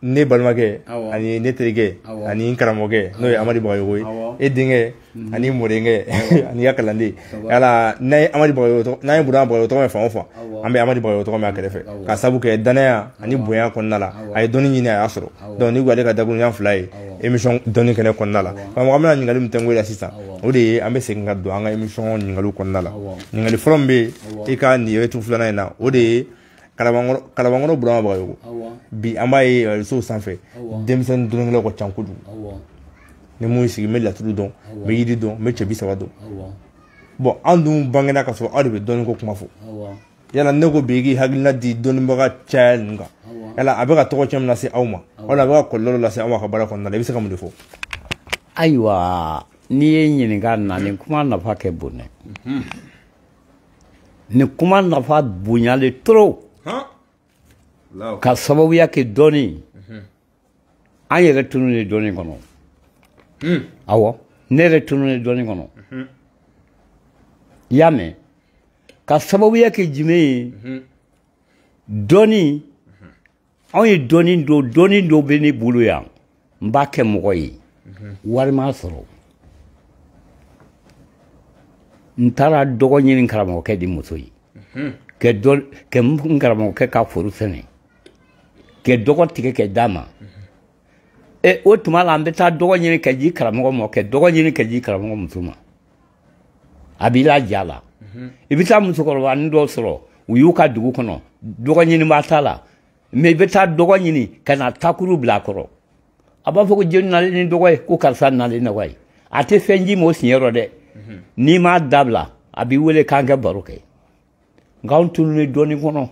S1: ne balimakɛ ani ne terikɛ ani n karamɔgɔkɛ, n'o ye Amadi Bagayogo ye, e denkɛ ani mɔdenkɛ ani ka kalanden. Yala n'an ye Amadi Bagayogo, n'an ye Burama Bagayogo tɔgɔ mɛn fan o fan, an bɛ Amadi Bagayogo tɔgɔ mɛn a kɛrɛfɛ, ka sabu kɛ danaya ani bonya kɔnɔna la. A ye dɔnni ɲini, a y'a sɔrɔ. Donc ni kun y'ale ka dakuruɲa fila ye émission dɔnni kɛnɛ kɔnɔna la. Karamɔgɔ, an bɛna ɲininkali min tɛnku la sisan, o de ye an bɛ segin ka don an ka émission ɲininkaliw kɔnɔna la. Ɲininkali fɔlɔ min bɛ yen i ka nin retour filanan in na, o de ye Kalabankɔrɔ Burama Bagayogo. Bi an b'a ye réseau sanfɛ, denmisɛnnin dɔnnikɛlaw ka ca kojugu. Ni mun sigi, n bɛ laturu dɔn, n bɛ yiri dɔn, n bɛ cɛ bi saba dɔn. Bon, an dun bangena ka sɔrɔ aw de bɛ dɔnni ko kuma fɔ. Yala ne ko bi i k'i hakilina di dɔnnibaga caya ninnu kan, yala a bɛ ka tɔgɔ cɛn min lase aw ma, wala a bɛ ka kɔlɔlɔ lase aw ma ka baara kɔnɔna la, i bɛ se ka mun de fɔ?
S2: Ayiwa, n'i ye n ɲininka na, nin kuma nafa kɛ bon dɛ. Nin kuma nafa bonyalen trop. Ka sababuya kɛ dɔnni, an yɛrɛ tununnen dɔnni kɔnɔ. Awɔ, ne yɛrɛ tununnen dɔnni kɔnɔ. I y'a mɛn? Ka sababuya kɛ jumɛn ye? Dɔnni, anw ye dɔnni dɔ, dɔnni dɔ bɛ ne bolo yan, n b'a kɛ mɔgɔ ye, wari ma sɔrɔ. N taara dɔgɔ ɲini karamɔgɔkɛ di muso ye, kɛ n karamɔgɔkɛ ka foro sɛnɛ, kɛ dɔgɔ tigɛ kɛ d'a ma. E o tuma la, an bɛ taa dɔgɔ ɲini ka di karamɔgɔ ma, kɛ dɔgɔ ɲini ka di karamɔgɔ muso ma. A b'i laja la. I bɛ taa musokɔrɔbanin dɔw sɔrɔ, u y'u ka dugu kɔnɔ, dɔgɔ ɲinibaa t'a la, mɛ i bɛ taa dɔgɔ ɲini ka na takuru bila a kɔrɔ. A b'a fɔ ko jeli nalen ni dɔgɔ ye, ko karisa nalen nɔgɔ ye. A tɛ fɛn ji ma o siɲɛ rɔ dɛ. N'i m'a dabila, a b'i wele k'an kɛ baro kɛ. Nka anw tununnen dɔɔnin kɔnɔ.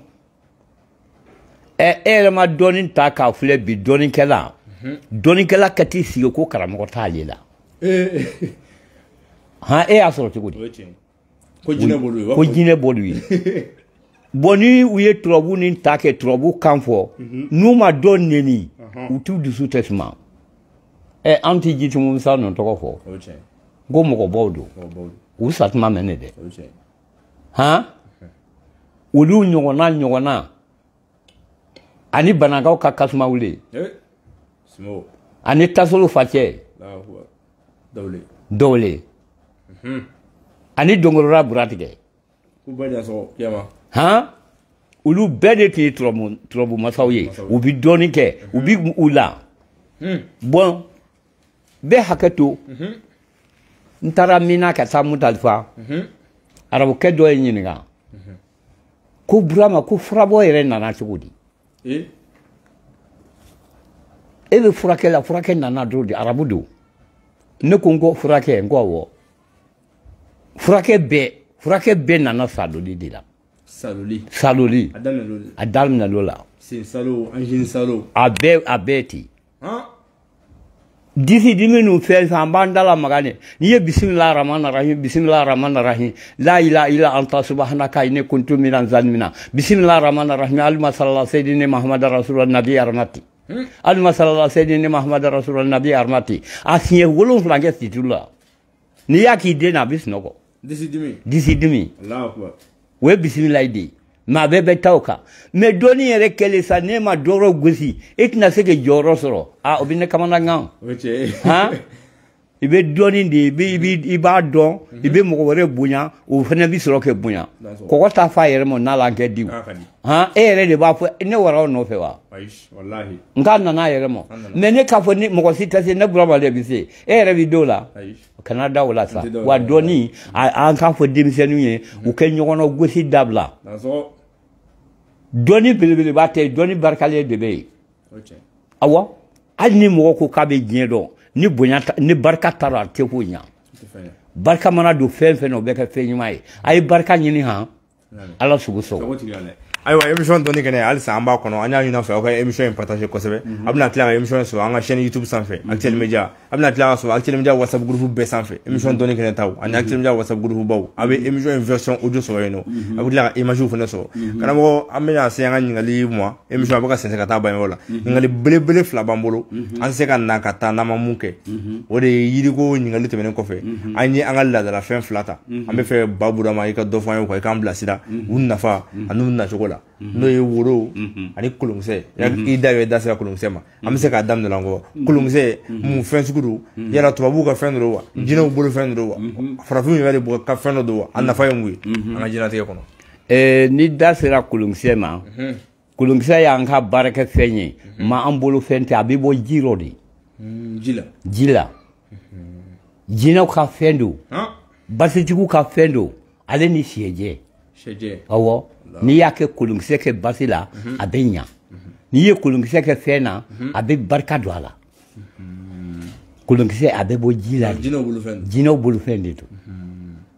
S2: Ɛ e yɛrɛ ma dɔɔnin ta k'a filɛ bi dɔɔninkɛla. Dɔɔninkɛla ka t'i sigi ko karamɔgɔ t'ale la. Han, e y'a sɔrɔ cogo di?
S1: Ko jinɛ b'olu ye.
S2: Ko jinɛ b'olu ye. Bon, ni u ye turabu ni ta kɛ turabu kan fɔ, n'u ma dɔ neni, u t'u dusu tɛ suma. Ɛ an tɛ Jitumu Musa ninnu tɔgɔ fɔ. N ko mɔgɔbaw don. U satuma mɛn ne dɛ. Han, olu ɲɔgɔnna ɲɔgɔnna ani Banakaw ka tasuma wuli. Ani tasolo facɛ. Dawule. Ani dongorora buratigɛ. Han, olu bɛɛ de tun ye turabu masaw ye. U bi dɔɔni kɛ, u bi u la. Bon, bɛɛ hakɛ to. N taara Mina ka taa Mutalifa. Arabukɛ dɔ ye n ɲininka. Ko Burama, ko furabɔ yɛrɛ nana cogo di? E bɛ furakɛ la, furakɛ nana dɔrɔn de, arabu don. Ne ko n ko furakɛ, n ko awɔ. Furakɛ bɛɛ nana Sadoli de la.
S1: Sadoli.
S2: Sadoli. A daminɛ l'o la.
S1: Sen salo, angine salo.
S2: A bɛɛ ten. Disi dimi ninnu fɛn fɛn, an b'an da lamaga de. N'i ye bisimila rahman rahim, bisimila rahman rahim, la ilaha illa anta subhanaka inni kuntu minaz zalimina, bisimila rahman rahim, alima sallallahu sayyidina Muhammad rasulullah nabi armati, alima sallallahu sayyidina Muhammad rasulullah nabi armati. A siɲɛ 7 kɛ situlu la. N'i y'a k'i den na, a bɛ sunɔgɔ.
S1: Disi dimi.
S2: Disi dimi.
S1: Allahu akbar.
S2: O ye bisimilayi de ye. Mais a bɛɛ bɛ taa o kan. Mais dɔnni yɛrɛ kɛlen sa, n'e ma dɔrɔ gosi, e tɛna se ka jɔyɔrɔ sɔrɔ. A o bɛ ne kamanagan. Han, i bɛ dɔnni de, i b'a dɔn, i bɛ mɔgɔ wɛrɛ bonya, o fana bɛ sɔrɔ kɛ bonya. Kɔgɔ t'a f'a yɛrɛ ma n'a la kɛ di. Han, e yɛrɛ de b'a fɔ ne wara o nɔfɛ wa? N k'a nana a yɛrɛ ma. Mais ne k'a fɔ ni mɔgɔ si tɛ se, ne Burama de bɛ se. E yɛrɛ bɛ d'o la. Kana da o la sa. Wa dɔnni, an k'a fɔ denmisɛnninw ye, u kɛ ɲɔgɔn gosi dabila. Dɔnni belebeleba tɛ, dɔnni barikalen de bɛ yen. Awɔ, hali ni mɔgɔ ko k'a bɛ diɲɛ dɔn, ni bonya ni barika t'a la, a tɛ ko ɲa. Barika mana don fɛn fɛn na, o bɛ kɛ fɛn ɲuman ye. A ye barika ɲini han, Ala sugu sɔgɔ.
S1: Ayiwa, émission dɔnni kɛnɛ halisa an b'a kɔnɔ. An y'a ɲini aw fɛ aw ka émission in partager kosɛbɛ. A bɛna tila ka émission in sɔrɔ an ka chaîne YouTube sanfɛ, Actuel Media. A bɛna tila ka sɔrɔ Actuel Media WhatsApp groupe bɛɛ sanfɛ, émission dɔnni kɛnɛ taw ani Actuel Media WhatsApp groupe baw. A bɛ émission in version audio sɔrɔ yen nɔ. A bɛ tila ka image fana sɔrɔ. Karamɔgɔ, an bɛna se an ka ɲininkali ma. Émission a bɛ ka sɛnsɛn ka taa ban yɔrɔ la. Ɲininkali belebele 2 b'an bolo. An tɛ se ka na ka taa n'an ma mun kɛ. O de ye yiriko ɲininkali tɛmɛnen kɔfɛ. An ye an ka laadalafɛn 2 ta. An bɛ fɛ Ba Burama i ka dɔ fɔ an ye o kan, i k'an bilasira u nafa ani u nacogo la. N'o ye woro ani kolonkisɛ. I da bɛ da sera kolonkisɛ ma. An bɛ se k'a daminɛ la kɔ. Kolonkisɛ mun fɛn sugu don? Yala tubabuw ka fɛn don wa? Jinɛw bolo fɛn don wa? Farafinw yɛrɛ de ka fɛn dɔ don wa? A nafa ye mun ye an ka diɲɛlatigɛ kɔnɔ?
S2: Ni da sera kolonkisɛ ma, kolonkisɛ y'an ka baarakɛ fɛn ye, ma an bolo fɛn tɛ, a bɛ bɔ ji rɔ de.
S1: Ji la.
S2: Ji la. Jinɛw ka fɛn don. Basitigiw ka fɛn don. Ale ni sɛjɛ.
S1: Sɛjɛ.
S2: Awɔ. N'i y'a kɛ kolonkisɛ kɛ basi la, a bɛ ɲa. N'i ye kolonkisɛ kɛ fɛn na, a bɛ barika don a la. Kolonkisɛ a bɛ bɔ ji la de. Jinɛw bolo fɛn de don.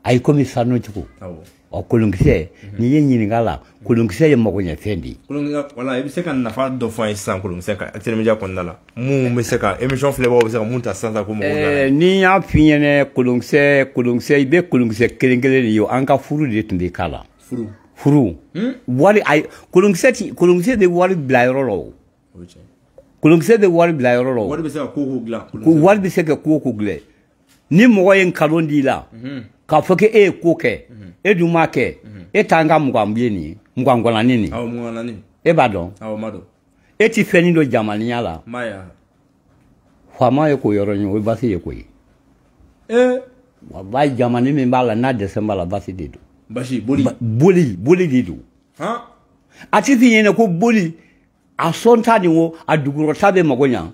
S2: A ye komi sanu cogo. Ɔ kolonkisɛ, n'i ye ɲininka la, kolonkisɛ ye magoɲɛfɛn de ye.
S1: Wala, i bɛ se ka nafa dɔ fɔ an ye sisan kolonkisɛ kan Actuel Media kɔnɔna la, mun bɛ se ka émission filɛbagaw bɛ se ka mun ta sisan ko mɔgɔw.
S2: Ni n y'a f'i ɲɛna, kolonkisɛ, i bɛ kolonkisɛ kelen kelen de ye, an ka furu de tun bɛ k'a la.
S1: Furu.
S2: Furu. Wari, ayi, kolonkisɛ bɛ wari bila yɔrɔ la o. Kolonkisɛ bɛ wari bila yɔrɔ la o.
S1: Wari bɛ se ka ko dilan.
S2: Ko wari bɛ se ka ko dilan. Ni mɔgɔ ye nkalon d'i la, k'a fɔ k'e ye ko kɛ, e dun m'a kɛ, e t'an ka 20 ye nin ye, 20 nin.
S1: Awɔ, 24.
S2: E b'a dɔn.
S1: Awɔ, n b'a dɔn.
S2: E ti fɛnnin dɔ jamaniya la.
S1: N b'a ye.
S2: Faama ye k'o yɔrɔ ɲini, o ye basi ye koyi. Walayi, jamani min b'a la n'a dɛsɛ b'a la, basi de don.
S1: Basi, boli.
S2: Boli de don. A ti f'i ɲɛna ko boli, a sɔn ta nin wo, a dugukɔrɔ bɛ mago ɲa.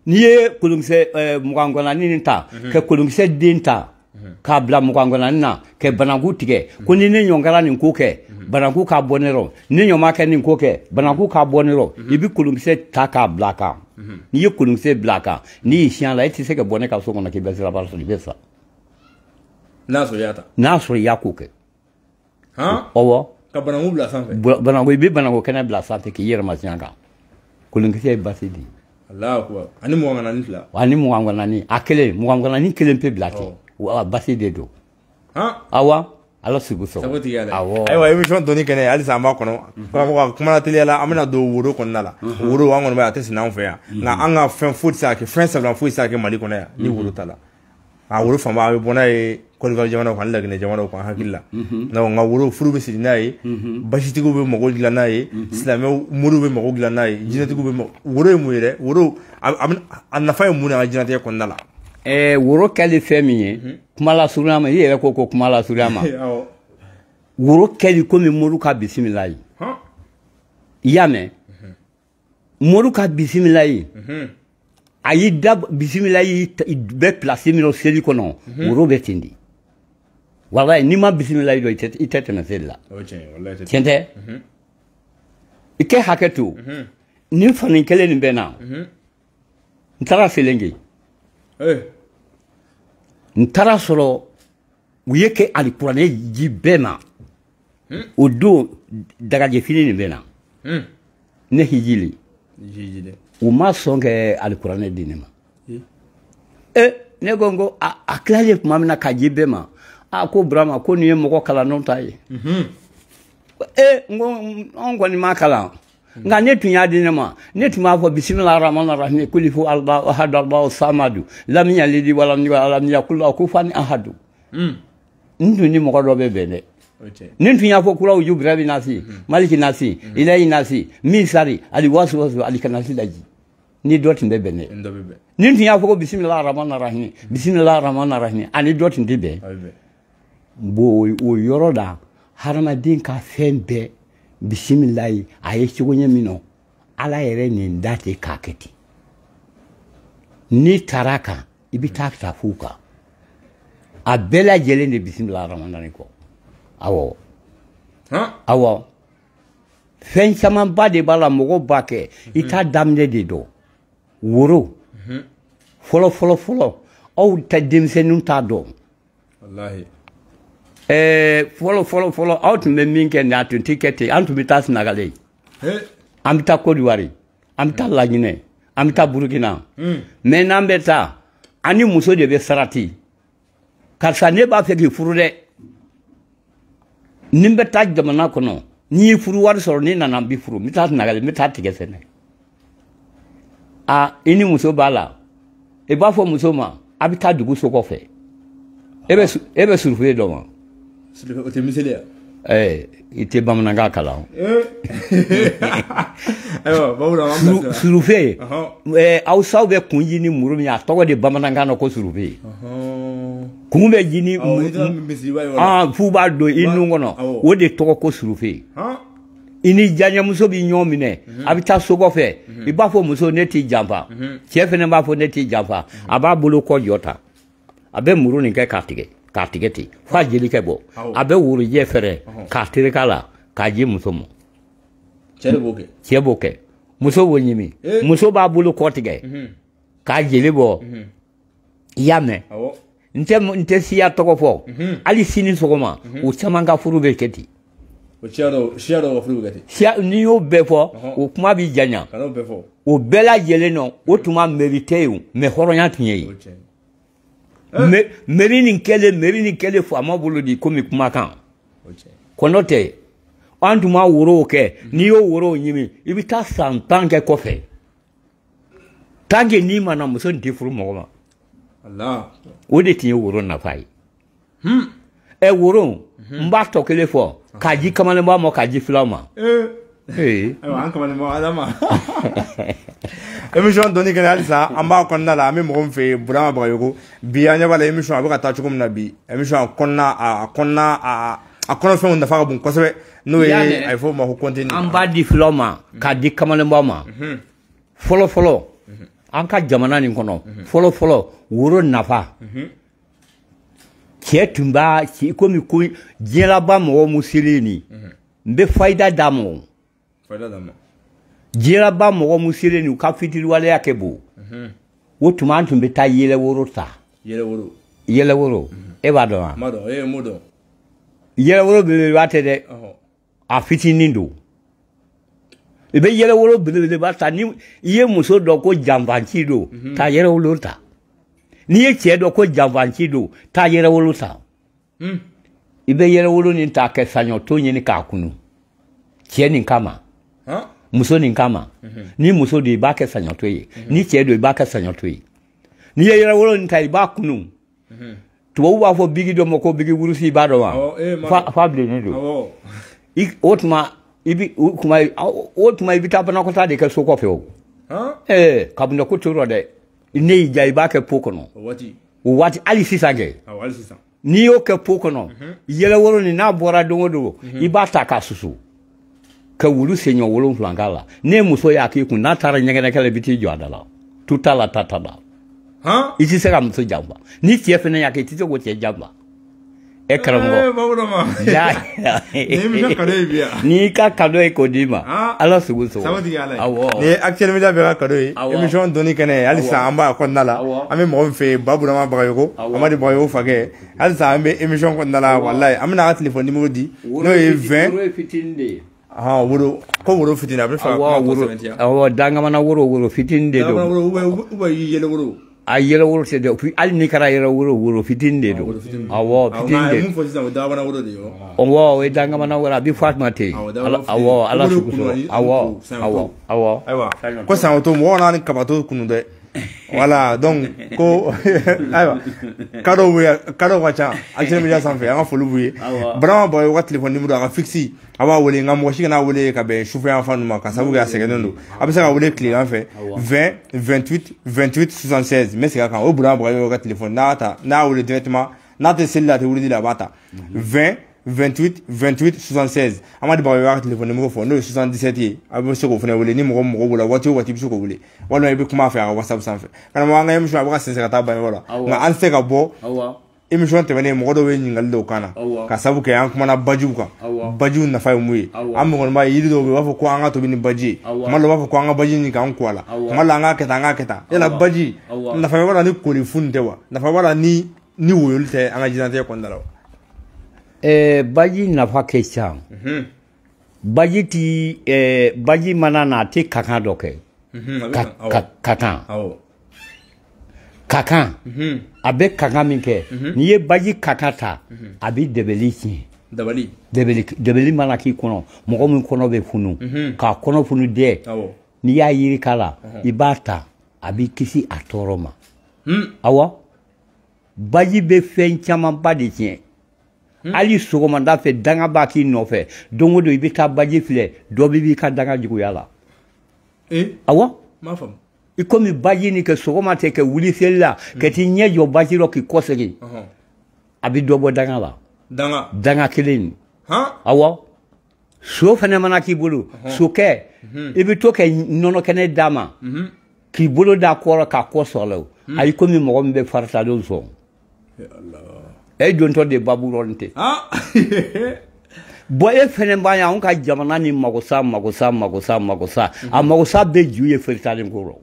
S2: N'i ye kolonkisɛ 24 nin ta, ka kolonkisɛ den ta, k'a bila 24 na, ka bananku tigɛ, ko ni ne ɲɔn kɛra nin ko kɛ, bananku k'a bɔ ne rɔ, ni ne ɲɔn ma kɛ nin ko kɛ, bananku k'a bɔ ne rɔ, i bɛ kolonkisɛ ta k'a bila a kan. N'i ye kolonkisɛ bila a kan, n'i y'i siɲɛ a la, e tɛ se ka bɔ ne ka so kɔnɔ k'i bɛ siraba sɔrɔ, i bɛ sa.
S1: N'a sɔrɔ i y'a ta.
S2: N'a sɔrɔ i y'a ko kɛ. Ɔwɔ.
S1: Ka bananku bila sanfɛ.
S2: Bananku, i bɛ bananku kɛnɛ bila sanfɛ k'i yɛrɛ masiɲɛ kan. Kolonkisɛ ye basi de ye.
S1: Allahu akbar. Ani 24 2.
S2: Ani 24, a kelen, 24 kelen pe bila ten. Basi de don. Awa, Ala sugu sɔgɔ.
S1: Sago tigi yɛrɛ.
S2: Awɔ.
S1: Ayiwa, émission dɔnni kɛnɛ halisa an b'a kɔnɔ. Karamɔgɔ, kuma la teliya la, an bɛna don woro kɔnɔna la. Woro an kɔni b'a a tɛ sɛnɛ anw fɛ yan. Nka an ka fɛn foyi tɛ se ka kɛ, fɛn sabula foyi tɛ se ka kɛ Mali kɔnɔ yan ni woro t'a la. A woro fanba a bɛ bɔ n'a ye Côte d'Ivoire jamanaw kan, Laginɛ jamanaw kan, hakili la. Donc nka woro furu bɛ siri n'a ye, basitigiw bɛ mago dilan n'a ye, silamɛw moriw bɛ mago dilan n'a ye, jinɛtigiw bɛ mago. Woro ye mun ye dɛ? Woro a nafa ye mun ye an ka diɲɛlatigɛ kɔnɔna la?
S2: Woro kɛli fɛn min ye, kuma lasurunya ma, i yɛrɛ ko kuma lasurunya ma. Woro kɛli komi moriw ka bisimila ye. I y'a mɛn? Moriw ka bisimila ye. A y'i da bisimila y'i bɛ place min na seli kɔnɔ, woro bɛ ten de. Walayi, n'i ma bisimila yi dɔn, i tɛ tɛmɛ seli la. Tiɲɛ tɛ? I kɛ hakɛ to. Nin fani kelen nin bɛ na. N taara Selenke. N taara sɔrɔ u ye kɛ alikuranɛ ji bɛɛ ma. O don dagajɛfini nin bɛ na. Ne hijili. U ma sɔn kɛ alikuranɛ di ne ma. Ne ko n ko a tilalen tuma min na ka ji bɛɛ ma, a ko Burama ko nin ye mɔgɔ kalannenw ta ye. N ko anw kɔni ma kalan. Nka ne tun y'a di ne ma, ne tun b'a fɔ bisimila rahmani rahim kulifu allahu ahadu allahu samadu lam yalidi walam yulad walam yakul lahu kufuwan ahadu. N tun ni mɔgɔ dɔ bɛ bɛn dɛ. Ni tun y'a fɔ kura uju birabi nasi, maliki nasi, ilayi nasi, min sari, ali wasu wasu, ali kanasi laji. Ni dɔ tun bɛ bɛn dɛ. Ni tun y'a fɔ ko bisimila rahmani rahim, bisimila rahmani rahim, ani dɔ tun tɛ bɛn. Bon, o yɔrɔ la, hadamaden ka fɛn bɛɛ bisimilayi a ye cogo ɲɛ min nɔ, Ala yɛrɛ nin da ten k'a kɛ ten. N'i taara kan, i bɛ taa ta f'u kan. A bɛɛ lajɛlen de bisimila rahmani kɔ. Awɔ. Awɔ. Fɛn camanba de b'a la, mɔgɔw b'a kɛ. I t'a daminɛ de dɔn. Woro. Fɔlɔ fɔlɔ fɔlɔ, aw ta denmisɛnninw t'a dɔn. Fɔlɔ fɔlɔ fɔlɔ, aw tun bɛ min kɛ nin, a tun tɛ kɛ ten. An tun bɛ taa Sinagale, an bɛ taa Côte d'Ivoire, an bɛ taa Laginɛ, an bɛ taa Burukina. Mais n'an bɛ taa, an ni muso de bɛ sarati. Karisa, ne b'a fɛ k'i furu dɛ. Ni n bɛ taa jamana kɔnɔ, n'i ye furu wari sɔrɔ, n'i nana n b'i furu. N bɛ taa Sinagale, n bɛ taa tigɛ sɛnɛ. A i ni muso b'a la, i b'a fɔ muso ma, a bɛ taa dugu so kɔfɛ. E bɛ surufe dɔn wa?
S1: O tɛ miseli ya?
S2: I tɛ bamanankan kalan.
S1: Ayiwa, bamanan an bilasira.
S2: Surufe, Hausaw bɛ kun ji ni muru min ye, a tɔgɔ de bamanankan na ko surufe. Kun bɛ ji ni f'u b'a don i nun kɔnɔ, o de tɔgɔ ko surufe. I ni diyaɲɛmuso bɛ ɲɔgɔn minɛ, a bɛ taa so kɔfɛ, i b'a fɔ muso ne t'i janfa, cɛ fana b'a fɔ ne t'i janfa, a b'a bolo kɔ jɔ ta, a bɛ muru nin kɛ k'a tigɛ. K'a tigɛ ten f'a jeli kɛ bɔ, a bɛ worojɛ fɛrɛ k'a tereke a la k'a di muso ma.
S1: Cɛ de b'o kɛ.
S2: Cɛ b'o kɛ, muso b'o ɲimi, muso b'a bolo kɔ tigɛ k'a jeli bɔ. I y'a mɛn? N tɛ siya tɔgɔ fɔ, hali sini sɔgɔma o caman ka furu bɛ kɛ ten.
S1: O siya dɔw ka furu bɛ kɛ ten.
S2: Siya n'i y'o bɛɛ fɔ, o kuma b'i janya.
S1: Kan'o bɛɛ fɔ.
S2: O bɛɛ lajɛlen nɔ, o tun ma mairie tɛ yen, mais hɔrɔnya tun ye yen. Mairie nin kɛlen faama bolo di komi kumakan. Kɔnɔ tɛ, an tun ma worow kɛ, n'i y'o worow ɲimi, i bɛ taa san 10 kɛ kɔfɛ. Tant que n'i ma na, muso nin tɛ furu mɔgɔ ma. O de tun ye woro nafa ye. Woro, n b'a tɔ kelen fɔ, k'a di kamalenba ma, k'a di filaw ma.
S1: Ayiwa, an kamalenba Ala ma. Émission dɔnni kɛnɛ halisa an b'a kɔnɔna la, an bɛ mɔgɔ min fɛ yen, Burama Bagayogo. Bi an ɲɛ b'a la émission a bɛ ka taa cogo min na bi, émission a kɔnɔna a kɔnɔfɛnw nafa ka bon kosɛbɛ, n'o ye a bɛ fɔ o ma ko contenu.
S2: An b'a di filaw ma, k'a di kamalenbaw ma. Fɔlɔ fɔlɔ, an ka jamana nin kɔnɔ, fɔlɔ fɔlɔ woro nafa. Cɛ tun b'a komi ko diɲɛ laban mɔgɔ mun selen nin, n bɛ fayida d'a ma. Diɲɛ laban mɔgɔ mun selen nin, u ka fitiriwaleya kɛ bon. O tuma an tun bɛ taa yɛlɛworo ta. Yɛlɛworo, e b'a dɔn wa?
S1: N b'a dɔn, e ye mun dɔn?
S2: Yɛlɛworo belebeleba tɛ dɛ, a fitinin don. I bɛ yɛlɛworo belebeleba ta, ni i ye muso dɔn ko janfanci don, taa yɛlɛworo ta. N'i ye cɛ dɔn ko janfanci don, taa yɛlɛworo ta. I bɛ yɛlɛworo nin ta kɛ saɲɔto ɲini k'a kunu. Cɛ nin kama, muso nin kama. Ni muso don, i b'a kɛ saɲɔto ye. Ni cɛ don, i b'a kɛ saɲɔto ye. N'i ye yɛlɛworo nin ta, i b'a kunu. Tubabu b'a fɔ bigi dɔ ma ko bigi wurusi, i b'a dɔn wa? Fa bilennen don. O tuma i bɛ o tuma i bɛ taa banakɔtaa de kɛ so kɔfɛ o. Kabini ko t'o rɔ dɛ. Ne y'i diya i b'a kɛ po kɔnɔ. O waati hali sisan kɛ. N'i y'o kɛ po kɔnɔ, yɛlɛworo nin n'a bɔra don o don, i b'a ta k'a susu. Ka wulu senɲɔ 7 k'a la. Ne muso y'a k'i kun, n'a taara ɲɛgɛnɛkɛ la, i bɛ t'i jɔ a da la. Tu t'a la, ta t'a la. I tɛ se ka muso janfa. Ni cɛ fana y'a kɛ, i tɛ se k'o cɛ janfa. E karamɔgɔ. N'i ka cadeau ye k'o d'i ma, Ala sugu sogo.
S1: Awɔ. Ni ye Actuel Media bɛɛ ka cadeau ye, émission dɔnni kɛnɛ, halisa an b'a kɔnɔna la. An bɛ mɔgɔ min fɛ yen, Ba Burama Bagayogo, Amadi Bagayogo fakɛ, halisa an bɛ émission kɔnɔna la, walayi. An bɛna an ka téléphone numéro di, n'o ye 20.
S2: Woro ye fitinin de ye.
S1: Woro ko woro fitinin, a bɛ fɛ ka kuma tɔ sɛbɛntiya.
S2: Awɔ, dangamana woro, woro fitinin de don.
S1: Dangamana woro ou bien yɛlɛ woro.
S2: A yɛlɛ woro tɛ dɛ, hali n'i kɛra yɛlɛ woro, woro fitinin de don. Awɔ, fitinin de.
S1: Mun fɔ sisan, o dangamana woro de ye.
S2: Awɔ, o ye dangamana woro, a bɛ fɔ a ma ten. Awɔ, Ala sugu sɔrɔ. Awɔ, awɔ, awɔ.
S1: Ayiwa, ko sangoto mɔgɔw n'a ni kabato kunu dɛ. Voilà, donc ko ayiwa, cadeau bɛ, cadeau ka ca Actuel Media sanfɛ, an ka foli b'u ye. Burama Bagayogo ka téléphone numéro a ka fixe, a b'a wele, nka mɔgɔ si kana wele ka bɛn sufɛ yan fan ninnu ma, ka sababu kɛ a sɛgɛnnen don. A bɛ se ka wele tilegan fɛ 20 28 28 76. N bɛ segin a kan, o ye Burama Bagayogo ka téléphone, n'a ta, n'a wele directement, n'a tɛ seli la, a tɛ wulili la, a b'a ta 20 28 28 76. Amadi Bagayogo ka téléphone numéro fɔ, n'o ye 77 ye, a bɛ se k'o fana wele ni mɔgɔ mɔgɔ b'o la waati o waati, i bɛ se k'o wele, walima i bɛ kuma a fɛ a ka WhatsApp sanfɛ. Karamɔgɔ, an ka émission a bɛ ka sɛnsɛn ka taa banyɔrɔ la, nka an tɛ se ka bɔ émission tɛmɛnen, mɔgɔ dɔw ye ɲininkali dɔw kan na, ka sababu kɛ an kumana bajiw kan, bajiw nafa ye mun ye. An kɔni b'a ye yiri dɔw bɛ yen, u b'a fɔ ko an ka tobi ni baji ye, kuma dɔw b'a fɔ ko an ka baji ɲini k'an ko a la, kuma dɔ la an k'a kɛ tan, an k'a kɛ tan. Yala baji nafa b'a la ni koli fu nin tɛ wa? Nafa b'a la ni woyoli tɛ an ka diɲɛlatigɛ kɔnɔna la wa?
S2: Baji nafa ka ca. Baji ti baji mana na, a tɛ kakan dɔ kɛ. Kakan. Kakan. A bɛ kakan min kɛ, n'i ye baji kakan ta, a bɛ dɛbɛli tiɲɛ.
S1: Dabali.
S2: Dɛbɛli mana k'i kɔnɔ, mɔgɔ min kɔnɔ bɛ funu, k'a kɔnɔ funu dɛ. N'i y'a yiri k'a la, i b'a ta, a b'i kisi a tɔɔrɔ ma. Awɔ. Baji bɛ fɛn camanba de tiɲɛ. Hali sɔgɔmada fɛ, danga b'a k'i nɔfɛ, don o don i bɛ taa baji filɛ, dɔ b'i ka danga juguya la. Awɔ. I komi baji nin kɛ sɔgɔma tɛ kɛ wuli seli la, ka t'i ɲɛ jɔ baji rɔ k'i kɔsegin, a bɛ dɔ bɔ danga la. Danga kelen nin. Awɔ. So fana mana k'i bolo, sokɛ, i bɛ to ka nɔnɔ kɛnɛ d'a ma, k'i bolo d'a kɔrɔ k'a kɔ sɔgɔlɛ, ayi komi mɔgɔ min bɛ faritadenw sɔn. E dontɔ de babu rɔ nin tɛ. Bon, e fɛnɛ b'a ye anw ka jamana ni magosa magosa magosa magosa, a magosa bɛɛ ju ye feritalen ko rɔ.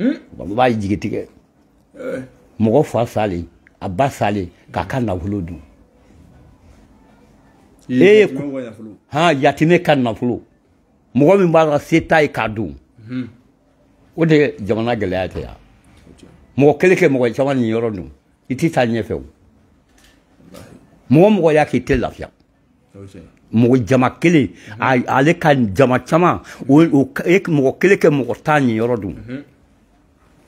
S2: N b'a jigi tigɛ. Mɔgɔ fa salen, a ba salen, k'a ka nafolo dun. E han yatimɛ ka nafolo. Mɔgɔ min b'a la se t'a ye k'a dun. O de ye jamana gɛlɛya tɛ yan. Mɔgɔ kelen kɛ mɔgɔ caman nin yɔrɔ dun, i tɛ taa ɲɛfɛ o. Mɔgɔ mɔgɔ y'a k'i tɛ lafiya. Mɔgɔ jama kelen, ale ka jama caman, o mɔgɔ kelen kɛ mɔgɔ tan nin yɔrɔ dun.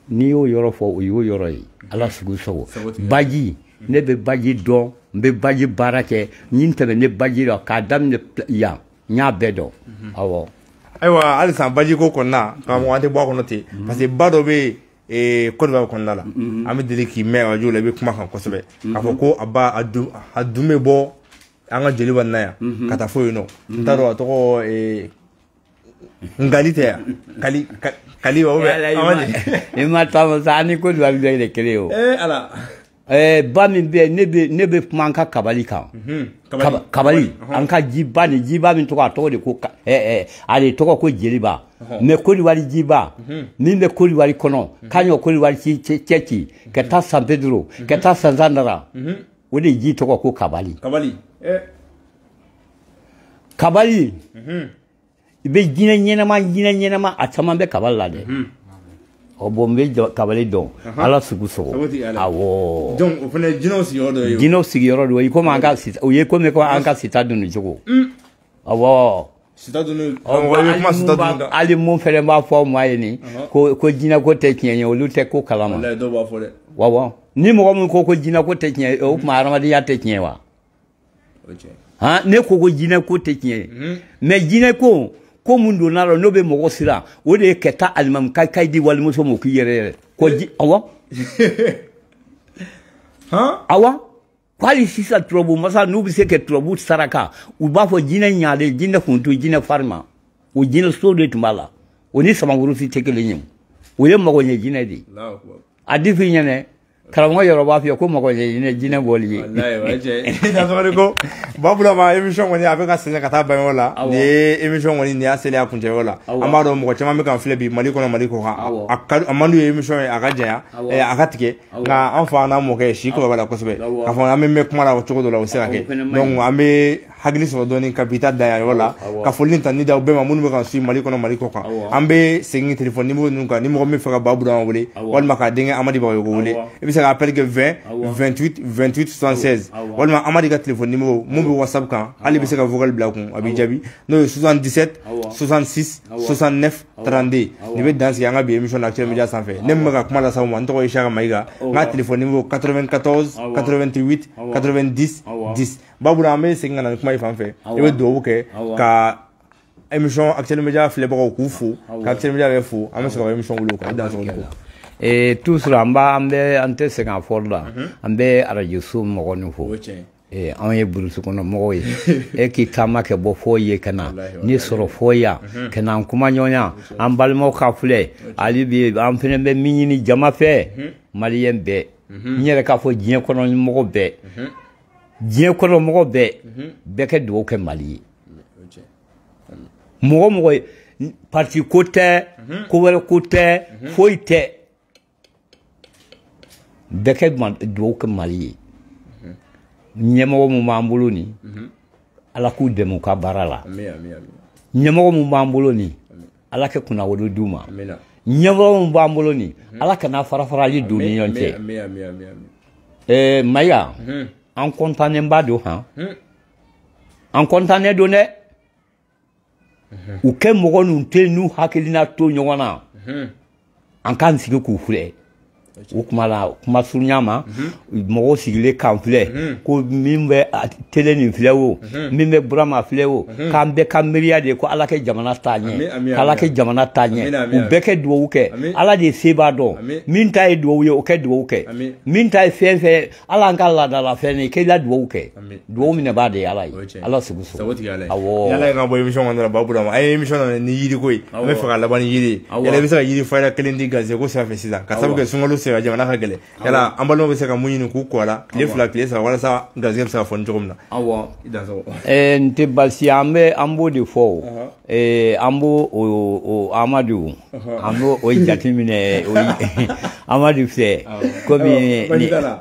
S2: N'i y'o yɔrɔ fɔ, o y'o yɔrɔ ye. Ala sugu sago. Baji, ne bɛ baji dɔn, n bɛ baji baara kɛ, ni n tɛmɛ ne baji la k'a daminɛ yan, n y'a bɛɛ dɔn. Awɔ.
S1: Ayiwa, halisa baji ko kɔnɔna, karamɔgɔ, an tɛ bɔ a kɔnɔ ten, parce que ba dɔ bɛ yen Côte d'Ivoire kɔnɔna la, an bɛ deli k'i mɛn arajo la, i bɛ kuma kan kosɛbɛ, k'a fɔ ko a ba a dun bɛ bɔ an ka joliba nin na yan ka taa fo yen nɔ, n t'a dɔn a tɔgɔ, Ngali tɛ yan, Kali Kali wa, ou bien
S2: i ma taa sa, an ni Côte d'Ivoire bɛɛ de kelen ye o.
S1: Ala.
S2: Ba min bɛ yen, ne bɛ kuma an ka kabali kan. Kabali, an ka jiba ni jiba min tɔgɔ, a tɔgɔ de ko ale tɔgɔ ko Jeliba. Mais Côte d'Ivoire jiba min bɛ Côte d'Ivoire kɔnɔ, k'a ɲɔ Côte d'Ivoire cɛ ci ka taa San Pedro, ka taa Sanzandara, o de ji tɔgɔ ko Kabali.
S1: Kabali.
S2: Kabali. I bɛ jinɛ ɲɛnama, jinɛ ɲɛnama a caman bɛ kabali la dɛ. Ɔ bon, n bɛ kabali dɔn, Ala sugu sɔgɔ. Awɔ.
S1: Donc o fana ye jinɛw sigiyɔrɔ dɔ ye.
S2: Jinɛw sigiyɔrɔ dɔ ye, komi an ka o ye komi an ka sita donni cogo. Awɔ.
S1: Sita donni.
S2: Hali mun fɛnɛ b'a fɔ ma ye nin ko jinɛ ko tɛ tiɲɛ ye, olu tɛ ko kalama.
S1: Walayi, dɔw b'a fɔ dɛ.
S2: Awɔ. Ni mɔgɔ min ko ko jinɛ ko tɛ tiɲɛ, o tuma hadamadenya tɛ tiɲɛ wa? Han, ne ko ko jinɛ ko tɛ tiɲɛ, mais jinɛ ko ko mun donna la n'o bɛ mɔgɔ siran, o de ye ka taa alimami ka kayi di walimuso ma k'i yɛrɛ yɛrɛ ko ji. Awɔ, awɔ, ko hali sisan turabu masa n'u bɛ se ka turabu saraka, u b'a fɔ jinɛ ɲalen, jinɛ kuntu, jinɛ farima, o jinɛ so de tun b'a la. O ni samakurusi tɛ kelen ye, o ye magoɲɛ jinɛ de ye. A di f'i ɲɛnɛ, karamɔgɔ yɔrɔ b'a f'i ye ko magoɲɛ jinɛ bɔli ye.
S1: Walayi, ko Ba Burama, émission kɔni a bɛ ka sɛgɛn ka taa ban yɔrɔ la. Nin ye émission kɔni, nin y'a selen a kuncɛ yɔrɔ la. An b'a dɔn mɔgɔ caman bɛ k'an filɛ bi Mali kɔnɔ, Mali kɔ kan. A man d'u ye émission ye a ka janya, a ka tigɛ, nka an fa n'an mɔkɛ si kɔrɔbaya la kosɛbɛ, k'a fɔ an bɛ mɛn kuma la o cogo dɔ la, o tɛ se ka kɛ. Donc an bɛ hakili sɔrɔ dɔɔni ka bi ta dan yan yɔrɔ la, ka foli ni tanuni d'aw bɛɛ ma minnu bɛ k'an suit Mali kɔnɔ, Mali kɔ kan. An bɛ segin téléphone numéro ninnu kan. Ni mɔgɔ min bɛ fɛ ka Ba Burama wele walima k'a denkɛ Amadi Bagayogo wele, i bɛ se ka appel kɛ 20 28 28 76, walima Amadi ka téléphone numéro mun bɛ WhatsApp kan, hali i bɛ se ka vocal bila kun, a b'i jaabi, n'o ye 77 66 69 32. Nin bɛ dan sigi an ka bi émission na Actuel Media sanfɛ. Ne min bɛ ka kuma lase aw ma, n tɔgɔ ye Isaka Mayiga, n ka téléphone numéro 94 88 90 10. Ba Burama, an bɛ segin ka na ni kuma ye fan fɛ, i bɛ dugawu kɛ ka émission Actuel Media filɛbagaw k'u fo, ka Actuel Media yɛrɛ fo. An bɛ sɔrɔ ka émission wuli o kan. I dan sɔgɔ.
S2: Toujours an b'a an bɛ an tɛ sɛgɛn a fɔli la, an bɛ arajo so mɔgɔ nin fo. Anw ye burusi kɔnɔ mɔgɔw ye, e k'i taama kɛ bɔ fɔ ye ka na ni sɔrɔ fɔ yan ka na an kuma ɲɔgɔnya, an balimaw ka filɛ. Hali bi an fana bɛ min ɲini jama fɛ, maliyɛn bɛɛ, n yɛrɛ k'a fɔ diɲɛ kɔnɔ mɔgɔ bɛɛ, diɲɛ kɔnɔ mɔgɔ bɛɛ, bɛɛ kɛ dugawu kɛ Mali ye. Mɔgɔ mɔgɔ, parti ko tɛ, ko wɛrɛ ko tɛ, foyi tɛ, bɛɛ kɛ dugawu kɛ Mali ye. Ɲɛmɔgɔ mun b'an bolo nin, Ala k'u dɛmɛ u ka baara la. Ɲɛmɔgɔ mun b'an bolo nin, Ala kɛ kunnawolo d'u ma. Ɲɛmɔgɔ mun b'an bolo nin, Ala kana fara farali don ni ɲɔgɔn cɛ. Mayiga, an kɔntannen ba don han, an kɔntannen don dɛ. U kɛ mɔgɔ ninnu tɛ n'u hakilina to ɲɔgɔn na, an k'an sigi k'u filɛ. O kuma la, kuma surunya ma, mɔgɔw sigilen k'an filɛ ko min bɛ télé nin filɛ o, min bɛ Burama filɛ o, k'an bɛɛ ka miiriya de ko Ala kɛ jamana taa ɲɛ, k'Ala kɛ jamana taa ɲɛ. U bɛɛ kɛ dugawu kɛ, Ala de ye se b'a dɔn. Min ta ye dugawu ye, o kɛ dugawu kɛ. Min ta ye fɛn fɛn, ala an ka laadala fɛn ye, k'i la dugawu kɛ, dugawu minɛbaa de ye Ala ye. Ala sago sago.
S1: Awɔ, Ala ye ka bɔ émission kɔnɔ la. Ba Burama, an ye émission na ni yiri ko ye, an bɛ fɛ ka laban ni yiri ye. Yala i bɛ se ka yiri fayida kelen di garisɛgɛ ko sira fɛ sisan, ka sababu kɛ sunkalo sera, jamana ka gɛlɛn, yala an balimaw bɛ se ka mun ɲini k'u kɔ a la tile 2, tile 3, walasa garisɛgɛ bɛ se ka fɔ cogo min na?
S2: Awɔ, n tɛ baasi, an bɛ an b'o de fɔ o, an b'o o Amadu, an b'o o jateminɛ. Amadu filɛ komi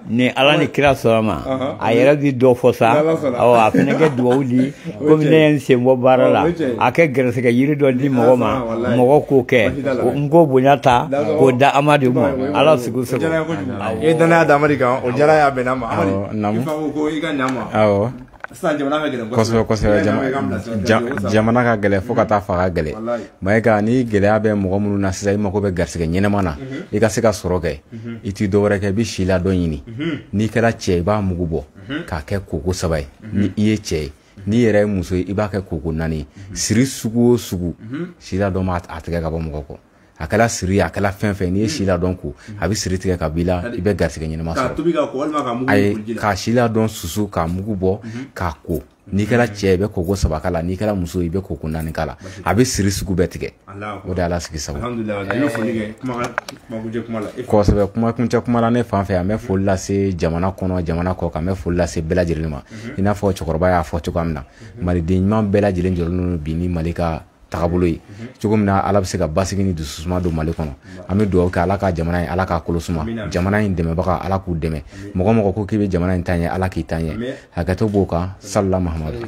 S2: ni Ala ni kira sɔrɔ ma, a yɛrɛ bi dɔ fɔ sa. Awɔ, a fana kɛ dugawu di komi ne ye n sen bɔ baara la, a kɛ gɛrɛsɛgɛ yiri dɔ di mɔgɔ ma, mɔgɔ k'o kɛ, n k'o bonya ta k'o da Amadu ma. Ala sago sago.
S1: I ye danaya da Amadi kan, o diyara y'a bɛnna ma. Amadi, i fa ko ko i ka ɲa ma.
S3: Awɔ.
S1: Sisan jamana ka gɛlɛn.
S3: Kosɛbɛ kosɛbɛ, jamana ka gɛlɛn fo ka taa faga gɛlɛn. Mayiga, ni gɛlɛya bɛ mɔgɔ minnu na sisan, i mako bɛ garisɛgɛ ɲɛnama na, i ka se ka sɔrɔ kɛ, i ti dɔwɛrɛ kɛ, i bɛ si la dɔ ɲini. N'i kɛra cɛ, i b'a mugu bɔ k'a kɛ koko 3 ye. Ni i ye cɛ ye, n'i yɛrɛ ye muso ye, i b'a kɛ koko 4 ye. Siri sugu o sugu, si la dɔ ma a tigɛ ka bɔ mɔgɔ kɔ. A kɛra siri, a kɛra fɛn fɛn, n'i ye si ladɔn ko, a bɛ siri tigɛ ka b'i la, i bɛ garisɛgɛ ɲɛnama sɔrɔ. Ayi, k'a si ladɔn susu, k'a mugu bɔ k'a ko. N'i kɛra cɛ, i bɛ koko 3 k'a la. N'i kɛra muso, i bɛ koko 4 k'a la. A bɛ siri sugu bɛɛ tigɛ. O de ye Ala sigi sago. Kosɛbɛ. Kuma kuncɛ kuma la, ne fan fɛ, an bɛ foli lase jamana kɔnɔ, jamana kɔ kan. An bɛ foli lase bɛɛ lajɛlen ma. I n'a fɔ cɛkɔrɔba y'a fɔ cogoya min na, maliden ɲuman bɛɛ lajɛlen jɔlen don bi ni Mali ka tagabolo ye cogo min na, Ala bɛ se ka basigi ni dususuma don Mali kɔnɔ. An bɛ dugawu kɛ, Ala ka jamana in, Ala k'a kolo suma. Jamana in dɛmɛbaga, Ala k'u dɛmɛ. Mɔgɔ mɔgɔ ko k'i bɛ jamana in taa ɲɛ, Ala k'i taa ɲɛ. Hakɛto b'o kan. Salila Mahamadu.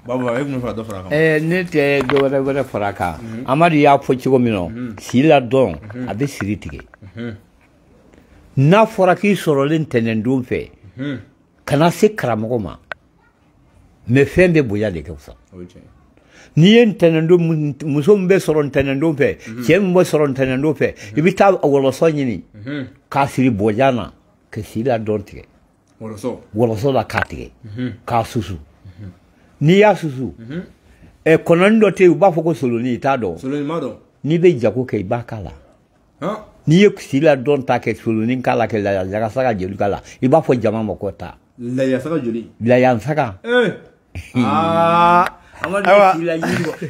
S2: Ne tɛ dɔ wɛrɛ fara a kan. Amadu y'a fɔ cogo min na, si la dɔn a bɛ siri tigɛ. N'a fɔra k'i sɔrɔlen ntɛnɛndon fɛ, kana se karamɔgɔ ma, mɛ fɛn bɛ bonya de kɛ fisa. N'i ye ntɛnɛndon, muso min bɛ sɔrɔ ntɛnɛndon fɛ, cɛ min bɛ sɔrɔ ntɛnɛndon fɛ, i bɛ taa wɔlɔsɔ ɲini k'a siri bɔjan na. Ka si la dɔn tigɛ wɔlɔsɔ la k'a tigɛ k'a susu. N'i y'a susu, kɔnɔni dɔ tɛ yen, u b'a fɔ ko soloni, i t'a dɔn. N'i bɛ jago kɛ, i b'a k'a la. N'i ye si la dɔn ta kɛ soloni k'a la, kɛ layansaga joli k'a la, i b'a fɔ jama ma ko taa.
S1: Layansaga joli?
S2: Layansaga. Ayiwa,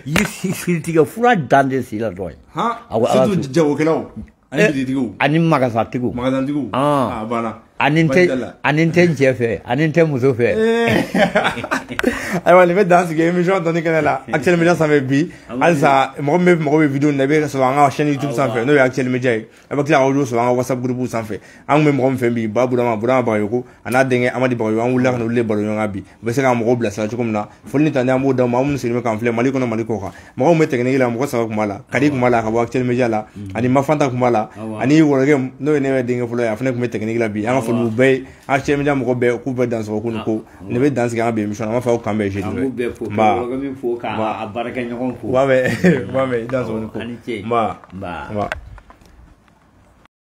S2: yiri tigɛ fura dan de si la dɔn ye.
S1: Surtout jagokɛlaw ani bitigiw.
S2: Ani magasatigiw.
S1: Magasatigiw. A banna.
S2: Ani tɛ ani tɛ n cɛ fɛ, ani tɛ muso fɛ.
S1: Ayiwa, nin bɛ dan sigi émission dɔnni kɛnɛ la Actuel Media sanfɛ bi. Halisa mɔgɔ min bɛ mago bɛ vidéo na, i bɛ sɔrɔ an ka chaîne YouTube sanfɛ, n'o ye Actuel Media ye. A bɛ tila ka audio sɔrɔ an ka WhatsApp groupe sanfɛ. An kun bɛ mɔgɔ min fɛ bi, Ba Burama, Burama Bagayoko, a n'a denkɛ Amadi Bagayogo, an wulila ka na olu de baro ɲɔgɔn kan bi. U bɛ se ka mɔgɔw bilasira cogo min na. Foli ni tani an b'o d'aw ma, aw minnu sigilen bɛ k'an filɛ Mali kɔnɔ, Mali kɔ kan. Mɔgɔw min bɛ technique la, mɔgɔ saba tun b'a la. Kadi tun b'a la ka bɔ Actuel Media la, ani Mafanta tun b'a la, ani Wɔrɔkɛ, n'o ye ne yɛrɛ denkɛ fɔlɔ ye, a fana tun bɛ technique la bi. An ka foli bɛɛ ye. Actuel Media mɔgɔ bɛɛ k'u bɛɛ dansɔgɔ ko nin ko nin bɛ dan sigi an ka bi émission na. An b'a fɔ aw k'an bɛn jeudi.
S2: An b'u bɛɛ fo, ka Wɔrɔkɛ min fo, k'a baarakɛɲɔgɔn fo.
S1: U b'a mɛn, u b'a mɛn, i dansɔgɔ ni ko.
S2: Ani ce.
S1: Nba.
S2: Nba.
S1: Nba.